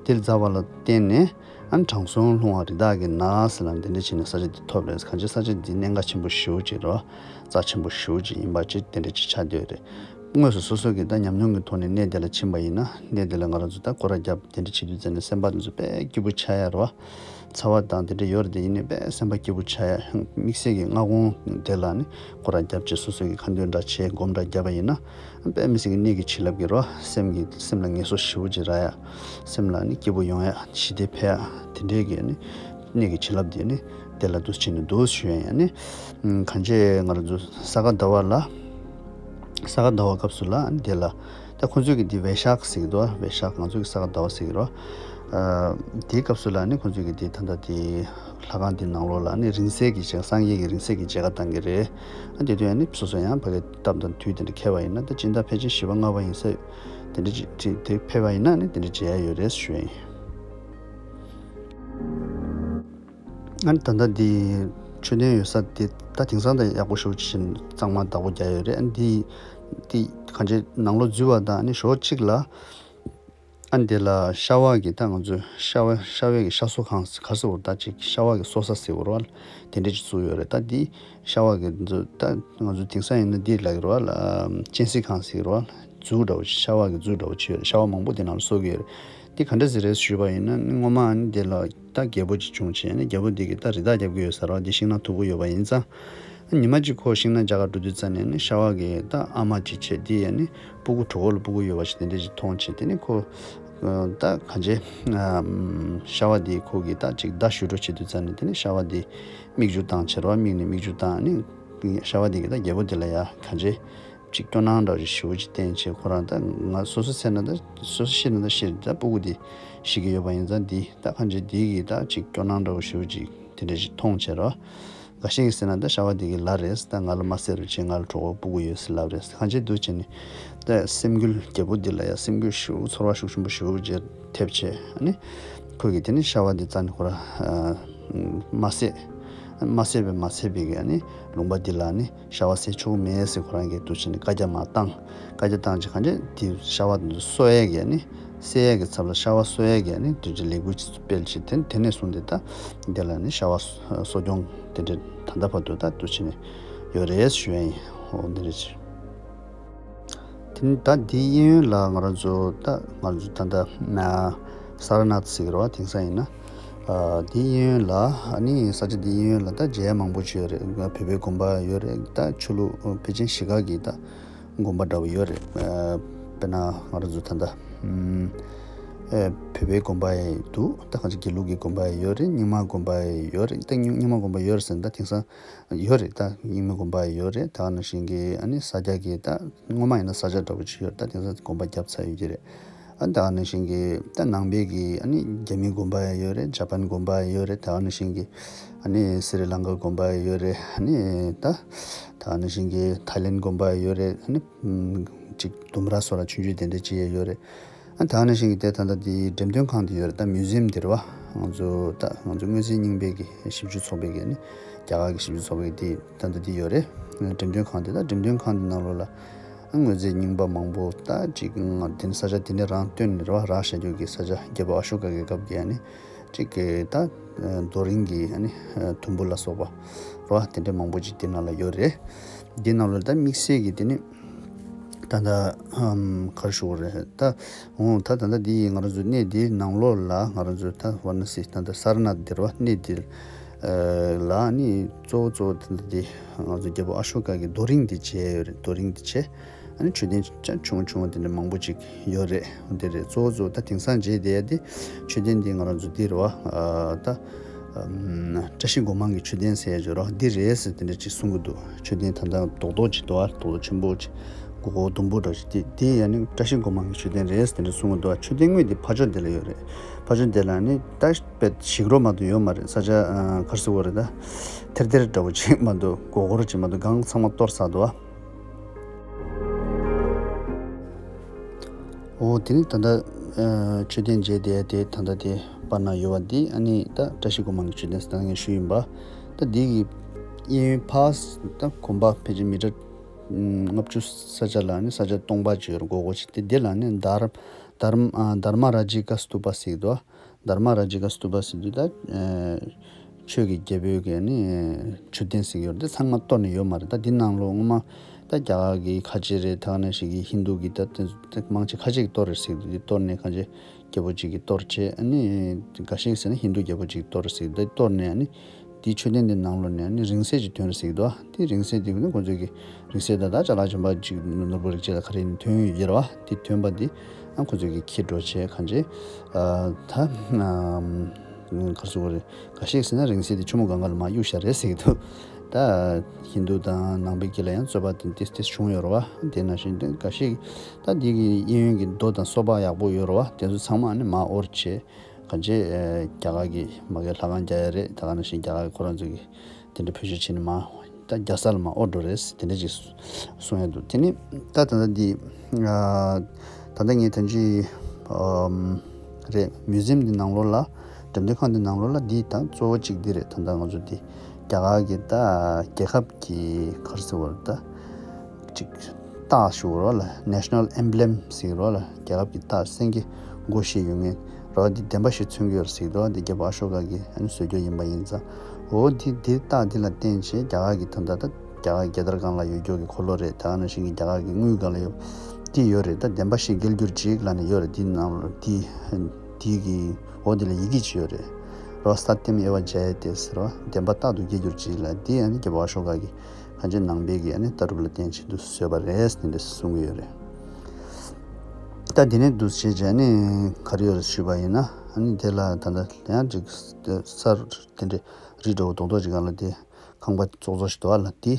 དེ་ལ་འཛག་པ་ལ་བརྟེན་ནས་ཨ་ནི་དྲང་སྲོང་ལྷུང་བ་རི་དྭགས་ཀྱི་ནགས་ཟེར་ལ་འདི་འདྲ་བྱས་ནས་ས་ཆ་འདི་ཐོབ་རེད། གང་ཅི་ས་ཆ་འདི་གནད་འགག་ཆེན་པོ་ཞེ་པོ་ཅིག་རེད་བ། རྩ་ཆེན་པོ་ཞེ་པོ་ཅིག་ཡིན་པ་ཅིག་དེ་འདྲ་ཅིག་ཆགས་བསྡད་ཡོད་རེད། དངོས་སུ་སོ་སོ་གི་ད་ཉམས་མྱོང་གི་ཐོག་ནས་གནས་དེ་ལ་ཕྱིན་པ་ཡིན་ན་གནས་དེ་ལ་ང་རང་ཚོ་ད་སྐོར་ར་བརྒྱབ་དེ་འདྲ་བྱེད་དུས་ཙམ་ནས་སེམས་པ་དེ་ཚོ་དཔེ་སྐྱིད་པོ་ཆགས་ཡ་རེད་བ། ཚ་བ་དང་དེ་འདྲ་ཡོད་རེད་དེ་ཡིན་ནའི་དཔེ་སེམས་པ་སྐྱིད་པོ་ཆགས་ཡ། དམིགས་བསལ་གྱི་སྔ་དགོང་དེ་ལ་ནི་སྐོར་ར་བརྒྱབ་བྱས་སོ་སོ་གི་ཁ་འདོན་འདྲ་བྱས་སྒོམ་འདྲ་བརྒྱབ་པ་ཡིན་ན་དཔེ་མི་སྲིད་ཀྱི་གནད་ཀྱི་བྱིན་རླབས་ཀྱི་རེད་བ། སེམས་ཀྱི་སེམས་ལ་ངལ་གསོ་ཞེ་པོ་ཅིག་རག་ཡ། སེམས་ལ་ནི་སྐྱིད་པོ་ཡོང་ཡ་ཞི་བདེ་འཕེལ་ཡ་དེ་འདྲའི་གི་ནི། གནད་ཀྱི་བྱིན་རླབས་དེ་ནི་དེ་ལ་འདུ་བྱས་ནས་འདུག་ཞུ་ཡ་ཡིན། ཨ་ནི་གང་ཅི་ང་རང་ཚོ་ས་ག་ཟླ་བ་ལ་ས་ག་ཟླ་བ་སྐབས་སུ་ལ་ཨ་ནི་དེ་ལ་ད་ཁོང་ཚོས་ཀྱི་འདི་བེ་ཤག་ཟེར་གྱི་འདུག་བེ་ཤག་ང་ཚོ་གི་ས་ག་ཟླ་བ་ཟེར་གྱི་རོ། ཨ་དེའི་སྐབས་སུ་ལ་ཨ་ནི་ཁོང་ཚོས་ཀྱི་འདི་ད་ལྟ་དེ་ལྷ་ཁང་འདི་ནང་ལོགས་ལ་ཨ་ནི་རིང་བསྲེལ་གྱི་བྱེད་སངས་རྒྱས་ཀྱི་རིང་བསྲེལ་གྱི་མཇལ་ཁ་བཏང་གི་རེད། ཨ་དེ་དུས་ཨ་ནི་སོ་སོ་ཡང་ཕ་གི་སྟབས་དང་དུས་དེ་འདྲ་འཁེལ་བ་ཡིན་ན་ད་སྤྱི་ཟླ་ཕལ་ཆེར་བཞི་པ་ལྔ་པ་ཡིན་ས་དེ་འདྲ་ཅིག་དེ་ཕེབས་པ་ཡིན་ན་ཨ་ནི་དེ་འདྲ་མཇལ་ཡ་ཡོད་རེད་ཞུ་ཡ་ཡིན། ཨ་ནི་ད་ལྟ་འདི་མཆོད་རྟེན་ཡོད་ས་དེ་ད་དེང་སང་ད་ཡག་པོ་ཞེ་པོ་ཅིག་བྱས་ནས་གཙང་མ་བདག་པོ་རྒྱག་ཡོད་རེད། ཨ་ནི་འདི་འདི་གང་ཅི་ནང་ལོགས་འཛུལ་བ་དང་ཨ་ནི་ཞོར་གཅིག་ལ་ཨ་ནི་དེ་ལ་ཤ་བ་གི་ད་ང་ཚོས་ཤ་བ་ཤ་བའི་གི་ཤ་གསོ་ཁང་ག་ཟེར་བ་ད་ཅིག་ཤ་བ་གི་གསོ་ས་ཟེར་བ་རེད་བ། དེ་འདྲ་ཅིག་བཙུགས་ཡོད་རེད། ད་འདི་ཤ་བ་གི་ད་ང་ཚོ་དེང་སང་ཡིན་ན་འདི་ལབ་ཀྱི་རེད་བ། ལ་སྤྱན་གཟིགས་ཁང་ཟེར་གྱི་རེད་བ། གཟུགས་འདྲ་བོ་ཅིག་ཤ་བ་གི་གཟུགས་འདྲ་བོ་ཅིག་ཡོད་རེད། ཤ་བ་མང་པོ་དེ་ནང་ལ་གསོ་གི་ཡོད་རེད། འདི་ག་འདྲ་ཟིག་རེད་ཞུས་པ་ཡིན་ན་ནི་སྔོན་མ་ནི་དེ་ལ་ད་རྒྱལ་པོ་ཅིག་བྱུང་བྱས་ནི་རྒྱལ་པོ་འདི་གིས་ད་རི་དྭགས་རྒྱབ་གི་ཡོད་ས་རེད་བ། འདི་ཤིང་ནགས་མཐུག་པོ་ཡོད་པ་ཡིན་ཙང་། ཉི་མ་གཅིག་ཁོ་ཤིང་ནགས་རྒྱག་ག་འགྲོ་དུས་ཙ་ནས་ནི་ཤ་བ་གི་ད་ཨ་མ་ཅིག་བྱས་དེ་ཡ་ནི་སྤུ་གུ་གྲོད་ཁོག་ལ་སྤུ་གུ་ཡོད་པ་ཞིག་དེ་འདྲ་ཞིག་མཐོང་བྱས་དེ་ནི་ཁོ་ད་གང་བྱས་ཤ་བ་འདི་ཁོ་གི་ད་ཅིག་མདའ་གཞུ་འགྲོ་བྱེད་དུས་ཙ་ནས་དེ་ནི་ཤ་བ་འདི་མིག་ཆུ་བཏང་བྱས་རེད་བ། མིག་ནས་མིག་ཆུ་བཏང་ནི་ཤ་བ་འདི་གིས་ད་རྒྱལ་པོ་འདི་ལ་ཡ་གང་བྱས། ཅིག་སྐྱོ་སྣང་འདྲ་ཞིག་ཞེ་པོ་ཅིག་བསྟན་བྱས། ཁོ་རང་ད་ང་སོ་སོ་ཟེར་ན་ད་སོ་སོ་ཤི་ན་ད་ཤི་ད་སྤུ་གུ་དེ་ཤི་གི་ཡོད་པ་ཡིན་ཙང་འདི་ད་གང་བྱས་འདི་གིས་ད་ཅིག་སྐྱོ་སྣང་འདྲ་བོ་ཞེ་པོ་ཅིག་དེ་འདྲ་ཞིག་མཐོང་བྱས་རོ། འགའ་ཤས་ཀྱིས་ཟེར་ན་ད་ཤ་བ་འདི་གི་ལ་རེད། ད་ང་ལ་མ་ཟེར་རོགས་བྱས། ང་ལ་གྲོད་ཁོག་སྤུ་གུ་ཡོད་ཟེར་ལབ་རེད། གང་བྱས་འདུག་བྱས་ནས་ད་སེམས་འགུལ་རྒྱལ་པོ་འདི་ལ་ཡ་སེམས་འགུལ་ཞེ་པོ་ཚོར་བ་ཤུགས་ཆེན་པོ་ཞེ་པོ་ཅིག་ཐེབས་བྱས། ཨ་ནི་ཁོ་གིས་དེ་ནི་ཤ་བ་འདི་རྩ་ནས་ཁོ་རང་མ་བསད། མ་བསད་པས་མ་ཚད་པའི་གི་ཨ་ནི་ལུང་པ་འདི་ལ་ནི་ཤ་བ་བསད་ཆོག་མེད་ཟེར་ཁོ་རང་གིས་འདུག་བྱས་ནས་བཀའ་རྒྱ་མར་བཏང་། བཀའ་རྒྱ་བཏང་བྱས་གང་བྱས་དེ་ཤ་བ་འདི་གསོ་ཡས་ཀྱི་ཨ་ནི་བསད་ཡས་ཀྱི་ཚབ་ལ་ཤ་བ་གསོ་ཡས་ཀྱི་ཨ་ནི་དུས་ཀྱི་ལས་འགུལ་ཅིག་སྤེལ་བྱས། དེ་དེ་ནས་བཟུང་སྟེ་ད་འདི་ལ་ནི་ཤ་བ་གསོ་སྐྱོང་དེ་འདྲ་ད་ལྟ་བར་དུ་ད་འདུག་བྱས་ནས་ཡོད་རེད་ཞུ་ཡ་ཡིན། འོ་འདི་རེད། དེ་ནི་ད་འདིའི་གཡས་གཡོན་ལ་ང་རང་ཚོ་ད་ང་རང་ཚོ་ད་ལྟ་ན་ས་ར་ནཱ་ཐ་ཟེར་གྱི་རེད་བ། དེང་སང་ཡིན་ན་ཨ་འདིའི་གཡས་གཡོན་ལ་ཨ་ནི་ས་ཆ་འདིའི་གཡས་གཡོན་ལ་ད་མཇལ་ཡ་མང་པོ་ཅིག་ཡོད་རེད། བོད་པའི་དགོན་པ་ཡོད་རེད། ད་ཆོས་ལུགས་ཕལ་ཆེར་གཞིས་ཀ་གི་ད་དགོན་པ་འདྲ་བོ་ཡོད་རེད། ཨ་དཔེར་ན་ང་རང་ཚོ་ད་ལྟ་ཨ་བོད་པའི་དགོན་པ་ཡི་འདུག་ད་གང་ཅི་དགེ་ལུགས་ཀྱི་དགོན་པ་ཡི་ཡོད་རེད། རྙིང་མ་དགོན་པ་ཡི་ཡོད་རེད། ད་རྙིང་རྙིང་མ་དགོན་པ་ཡོད་རེད་ཟེར་ན་ད་དེང་སང་ཡོད་རེད། ད་རྙིང་མའི་དགོན་པ་ཡོད་རེད། ད་ག་ནང་བཞིན་གྱི་ཨ་ནི་ས་སྐྱ་གི་ད་སྔོན་མ་ཡིན་ན་ས་སྐྱ་འདྲ་པོ་ཅིག་ཡོད་རེད། ད་དེང་སང་དགོན་པ་བརྒྱབ་ཚར་ཡོད་ཀྱི་རེད། ཨ་ནི་ད་ག་ནང་བཞིན་གྱི་ད་ནང་པའི་གི་ཨ་ནི་རྒྱ་མིའི་དགོན་པ་ཡང་ཡོད་རེད། ཇ་པན་དགོན་པ་ཡང་ཡོད་རེད། ད་ག་ནང་བཞིན་གྱི་ཨ་ནི་སི་རི་ལང་ཀ་དགོན་པ་ཡང་ཡོད་རེད། ཨ་ནི་ད་ད་ག་ནང་བཞིན་གྱི་ཐའི་ལེན་དགོན་པ་ཡང་ཡོད་རེད། ཨ་ནི་ཅིག་ལྡུམ་ར་སོགས་ལ་ཆུང་ཆུང་དེ་འདྲ་ཅིག་ཡང་ཡོད་རེད། ཨ་ད་ག་ནང་བཞིན་གྱི་དེ་ད་ལྟ་དེ་འགྲེམས་སྟོན་ཁང་དེ་ཡོད་རེད། ད་མིའུ་ཛི་ཡམ་དེ་རེད་བ། ང་ཚོ་ད་ང་ཚོ་སྔོན་རྩིས་རྙིང་པའི་གི་ཞིབ་འཇུག་ཚོགས་པའི་གི་ནི་ རྒྱ་གར་གྱི་ཞིབ་འཇུག་ཚོགས་པའི་དེ་ད་ལྟ་དེ་ཡོད་རེད། འགྲེམས་སྟོན་ཁང་དེ་ད་འགྲེམས་སྟོན་ཁང་དེ་ནང་ལོགས་ལ་དངོས་རྫས་རྙིང་པ་མང་པོ་ད་ཅིག་དེ་ནི་ས་ཆ་དེ་ནས་རང་བཏོན་ནས་རེད་བ། རག་བཞག་རྒྱུ་གི་ས་ཆ། རྒྱལ་པོ་ཨ་ཤོ་ཀ་གི་སྐབས་ཀྱི་ཨ་ནི་ཅིག་གི་ད་རྡོ་རིང་གི་ཨ་ནི་དུམ་བུ་ལ་སོགས་པ་རེད་བ། དེ་འདྲ་མང་པོ་ཅིག་དེ་ནང་ལ་ཡོད་རེད། དེ་ནང་ལོགས་ད་དམིགས་བསལ་གྱི་དེ་ནི། ད་ལྟ་ཨམ་ག་རེ་ཞུ་དགོས་རེད་ད། འོ་ད་ད་ལྟ་འདི་ང་རང་ཚོའི་གནས་འདིའི་ནང་ལོགས་ལ་ང་རང་ཚོའི་ད་ཝཱ་ར་ཎ་སི་ད་ལྟ་སཱ་ར་ནཱཐ་འདིར་བ་གནས་འདི་ལ་ནི་གཙོ་བོ་གཙོ་བོ་ད་ལྟ་འདི་ང་ཚོ་རྒྱལ་པོ་ཨ་ཤོ་ཀ་གི་རྡོ་རིང་འདི་བྱས་ཡོད་རེད། རྡོ་རིང་འདི་བྱས་ཨ་ནི་མཆོད་རྟེན་ཆ་ཆུང་ཆུང་དེ་འདྲ་མང་པོ་ཅིག་ཡོད་རེད། འདི་རེད། གཙོ་བོ་གཙོ་བོ་ད་དེང་སང་མཇལ་བསྡད་ཡ་འདི་མཆོད་རྟེན་འདི་ང་རང་ཚོ་འདི་རེད་བ། ཨ་ད། ཨམ། བཀྲ་ཤིས་སྒོ་མང་གི་མཆོད་རྟེན་ཟེར་ཡ་ཅིག་ཡོད་རེད་བ། འདི་རེད་ཟེར་དེ་འདྲ་ཅིག་གསུང་གི་འདུག་མཆོད་རྟེན་ད་ལྟ་རྡོག་རྡོག་ཅིག་འདུག་བ། རྡོག་རྡོག་ཆེན་པོ་ཅིག་སྒོར་སྒོར་ཟླུམ་པོ་འདྲ་ཅིག་དེ་དེ་ཡ་ནི་བཀྲ་ཤིས་སྒོ་མང་གི་མཆོད་རྟེན་རེད་ཟེར་དེ་འདྲ་གསུང་གི་འདུག་བ། མཆོད་རྟེན་དངོས་དེ་ཕ་ཕྱོགས་དེ་ལ་ཡོད་རེད། ཕ་ཕྱོགས་དེ་ལ་ནི་ད་དཔེ་ཞིག་རོ་མ་གཏོགས་ཡོད་མ་རེད། ས་ཆ་ཨ་ག་རེ་ཟེར་དགོས་རེད་ད། ཐེར་ཐེར་འདྲ་པོ་ཅིག་མ་གཏོགས་སྒོར་སྒོར་ཅིག་མ་གཏོགས་སྒང་ཚང་མ་གཏོར་ཚར་འདུག་བ། འོ་དེ་ནི་ད་ལྟ་ཨ་མཆོད་རྟེན་མཇལ་བསྡད་དེ་ད་ལྟ་དེ་པར་ན་ཡོད་པ་འདི་ཨ་ནི་ད་བཀྲ་ཤིས་སྒོ་མང་གི་མཆོད་རྟེན་ཟེར་ད་ངས་ཞུས་ཡིན་པ། ད་འདི་གི་གཡས་གཡོན་ཕར་ད་གོམ་པ་ཕལ་ཆེར་མི་ཊར་ལྔ་བཅུ་ས་ཆ་ལ་ནི་ས་ཆ་སྟོང་པ་ཅིག་ཡོད་རེད། སྒོར་སྒོར་ཅིག་དེ་འདི་ལ་ནི་དྷར་དྷར་དྷརྨ་རཱ་ཇི་ཀ་སྟུ་པ་ཟེར་གྱི་འདུག་དྷརྨ་རཱ་ཇི་ཀ་སྟུ་པ་ཟེར་དུས་ད་ཨ་ཆོས་ཀྱི་རྒྱལ་པོའི་གི་ནི་མཆོད་རྟེན་ཟེར་གྱི་ཡོད་རེད། དེ་ཚང་མ་གཏོར་ནས་ཡོད་མ་རེད། ད་འདི་ནང་ལོགས་སྔོན་མ་ད་རྒྱ་གར་གྱི་ཁ་ཆེ་རེད། ད་ག་ནང་བཞིན་གྱི་ཧིན་དུ་གི་ད་དེ་མང་ཆེ་ཁ་ཆེ་གི་གཏོར་རེད་ཟེར་གྱི་འདུག་དེ་གཏོར་ནས་ཁ་ཆེ་རྒྱལ་པོ་གཅིག་གིས་གཏོར་བྱས། ཨ་ནི་འགའ་ཤས་ཟེར་ན་ཧིན་དུ་རྒྱལ་པོ་གཅིག་གིས་གཏོར་ཟེར་གྱི་འདུག་གཏོར་ནས་ཨ་ནི་དེའི་མཆོད་རྟེན་དེ་ནང་ལོགས་ནས་ཨ་ནི་རིང་བསྲེལ་ཅིག་ཐོན་རེད་ཟེར་གྱི་འདུག་དེ་རིང་བསྲེལ་དེ་ཁོ་ཚོས་ཁོ་ཚོས་ཀྱི་རིང་བསྲེལ་ད་ད་ཅ་ལག་གཞན་པ་ཅིག་ནོར་བུ་རིགས་བཅས་ལ་ག་རེ་ཡིན་ཐོན་ཡོད་རེད་བ། དེ་ཐོན་པ་འདི་ཨ་ཁོ་ཚོས་ཀྱི་ཁྱེར་འགྲོ་བྱས་གང་བྱས་ཨ་ད་ཨམ་ག་རེ་ཟེར་དགོས་རེད། འགའ་ཤས་ཟེར་ན་རིང་བསྲེལ་དེ་ཆུ་མོ་སྒང་ག་ལ་མར་གཡུགས་བཞག་རེད་ཟེར་གྱི་འདུག་ད་ཧིན་དུ་དང་ནང་པའི་དཀྱིལ་ལ་ཡང་རྩོད་པ་དེ་ཏིས་ཏིས་བྱུང་ཡོད་རེད་བ། དེ་ནང་བཞིན་དེ་འགའ་ཤས་ད་འདི་གི་གཡས་གཡོན་གྱི་རྡོ་དང་སོ་པ་ཡག་པོ་ཡོད་རེད་བ། དེ་ཚོ་ཚང་མ་ནི་མར་དབོར་བྱས་གང་བྱས་ཨེ་རྒྱ་གར་གྱི་མ་གི་ལྷ་ཁང་རྒྱག་ཡ་རེད། ད་ག་ནང་བཞིན་རྒྱ་གར་གྱི་ཁོ་རང་ཚོ་གི་དེ་འདྲ་བེད་སྤྱོད་བྱས་ནས་མར་ད་རྒྱལ་ས་ལ་མར་དབོར་འགྲོ་རེད་དེ་འདྲ་ཅིག་གསུང་ཡ་འདུག་དེ་ནི་ད་ད་ལྟ་འདི་ཨ་ད་ལྟ་ངས་ད་ཅི་ཨམ་རེད། མིའུ་ཛིམ་འདི་ནང་ལོགས་ལ་འགྲེམས་སྟོན་ཁང་འདི་ནང་ལོགས་ལ་འདི་ད་གཙོ་བོ་གཅིག་འདི་རེད། ད་ལྟ་ང་ཚོ་འདི་རྒྱ་གར་གྱི་ད་རྒྱལ་ཁབ་ཀྱི་ག་རེ་ཟེར་བ་རེད་ད། ཅིག་རྟགས་ཞུ་བ་རོ་ལ་National Emblem ཟེར་རོ་ལ་རྒྱལ་ཁབ་ཀྱི་རྟགས་སེང་གེ་མགོ་བཞི་ཡོད་མཁན་རོ། འདི་བདེན་པ་བཞི་མཚོན་གྱི་ཡོད་རེད་ཟེར་གྱི་འདུག་འདི་རྒྱལ་པོ་ཨ་ཤོ་ཀ་གིས་ཨ་ནི་བཟོས་རྒྱུ་ཡིན་པ་ཡིན་ཙང་། འོ་འདི་འདིར་རྟགས་འདི་ལ་བརྟེན་བྱས་རྒྱ་གར་གྱི་ད་ལྟ་ད་རྒྱ་གར་རྒྱལ་དར་སྒང་ལ་ཡོད་རྒྱུ་གི་འཁོར་ལོ་རེད། ད་ག་ནང་བཞིན་གྱི་རྒྱ་གར་གྱི་དངུལ་སྒང་ལ་ཡོད་འདི་ཡོད་རེད། ད་བདེན་པ་བཞི་རྒྱལ་གྱུར་ཅིག་ལ་ནི་ཡོད་རེད། འདི་ནང་ལ་འདི་འདི་གི་འོ་འདི་ལ་ཡི་གེ་ཅིག་ཡོད་རེད་རོ། Satyam eva jayate ཟེར་རོ། བདེན་པ་རྟག་ཏུ་རྒྱལ་གྱུར་ཅིག་ལ་འདི་ཨ་ནི་རྒྱལ་པོ་ཨ་ཤོ་ཀ་གིས་གང་ཅི་ནང་པའི་གི་ཨ་ནི་ལྟ་གྲུབ་ལ་བརྟེན་བྱས་འདུག་བཟོས་པ་རེད་དེ་འདྲ་གསུང་གི་ཡོད་རེད། ད་དེ་ནས་འདུག་བྱས་བྱས་ནས་ག་རེ་ཡོད་རེད་ཞུས་པ་ཡིན་ན། ཨ་ནི་དེ་ལ་ད་ལྟ་ཡང་ཅིག་ས་དེ་འདྲ་རི་འདྲ་བོ་རྡོག་རྡོག་ཅིག་སྒང་ལ་དེ་ཁང་པ་ཙོག་ཙོག་ཞིག་འདུག་ཨ་ལ་དེ་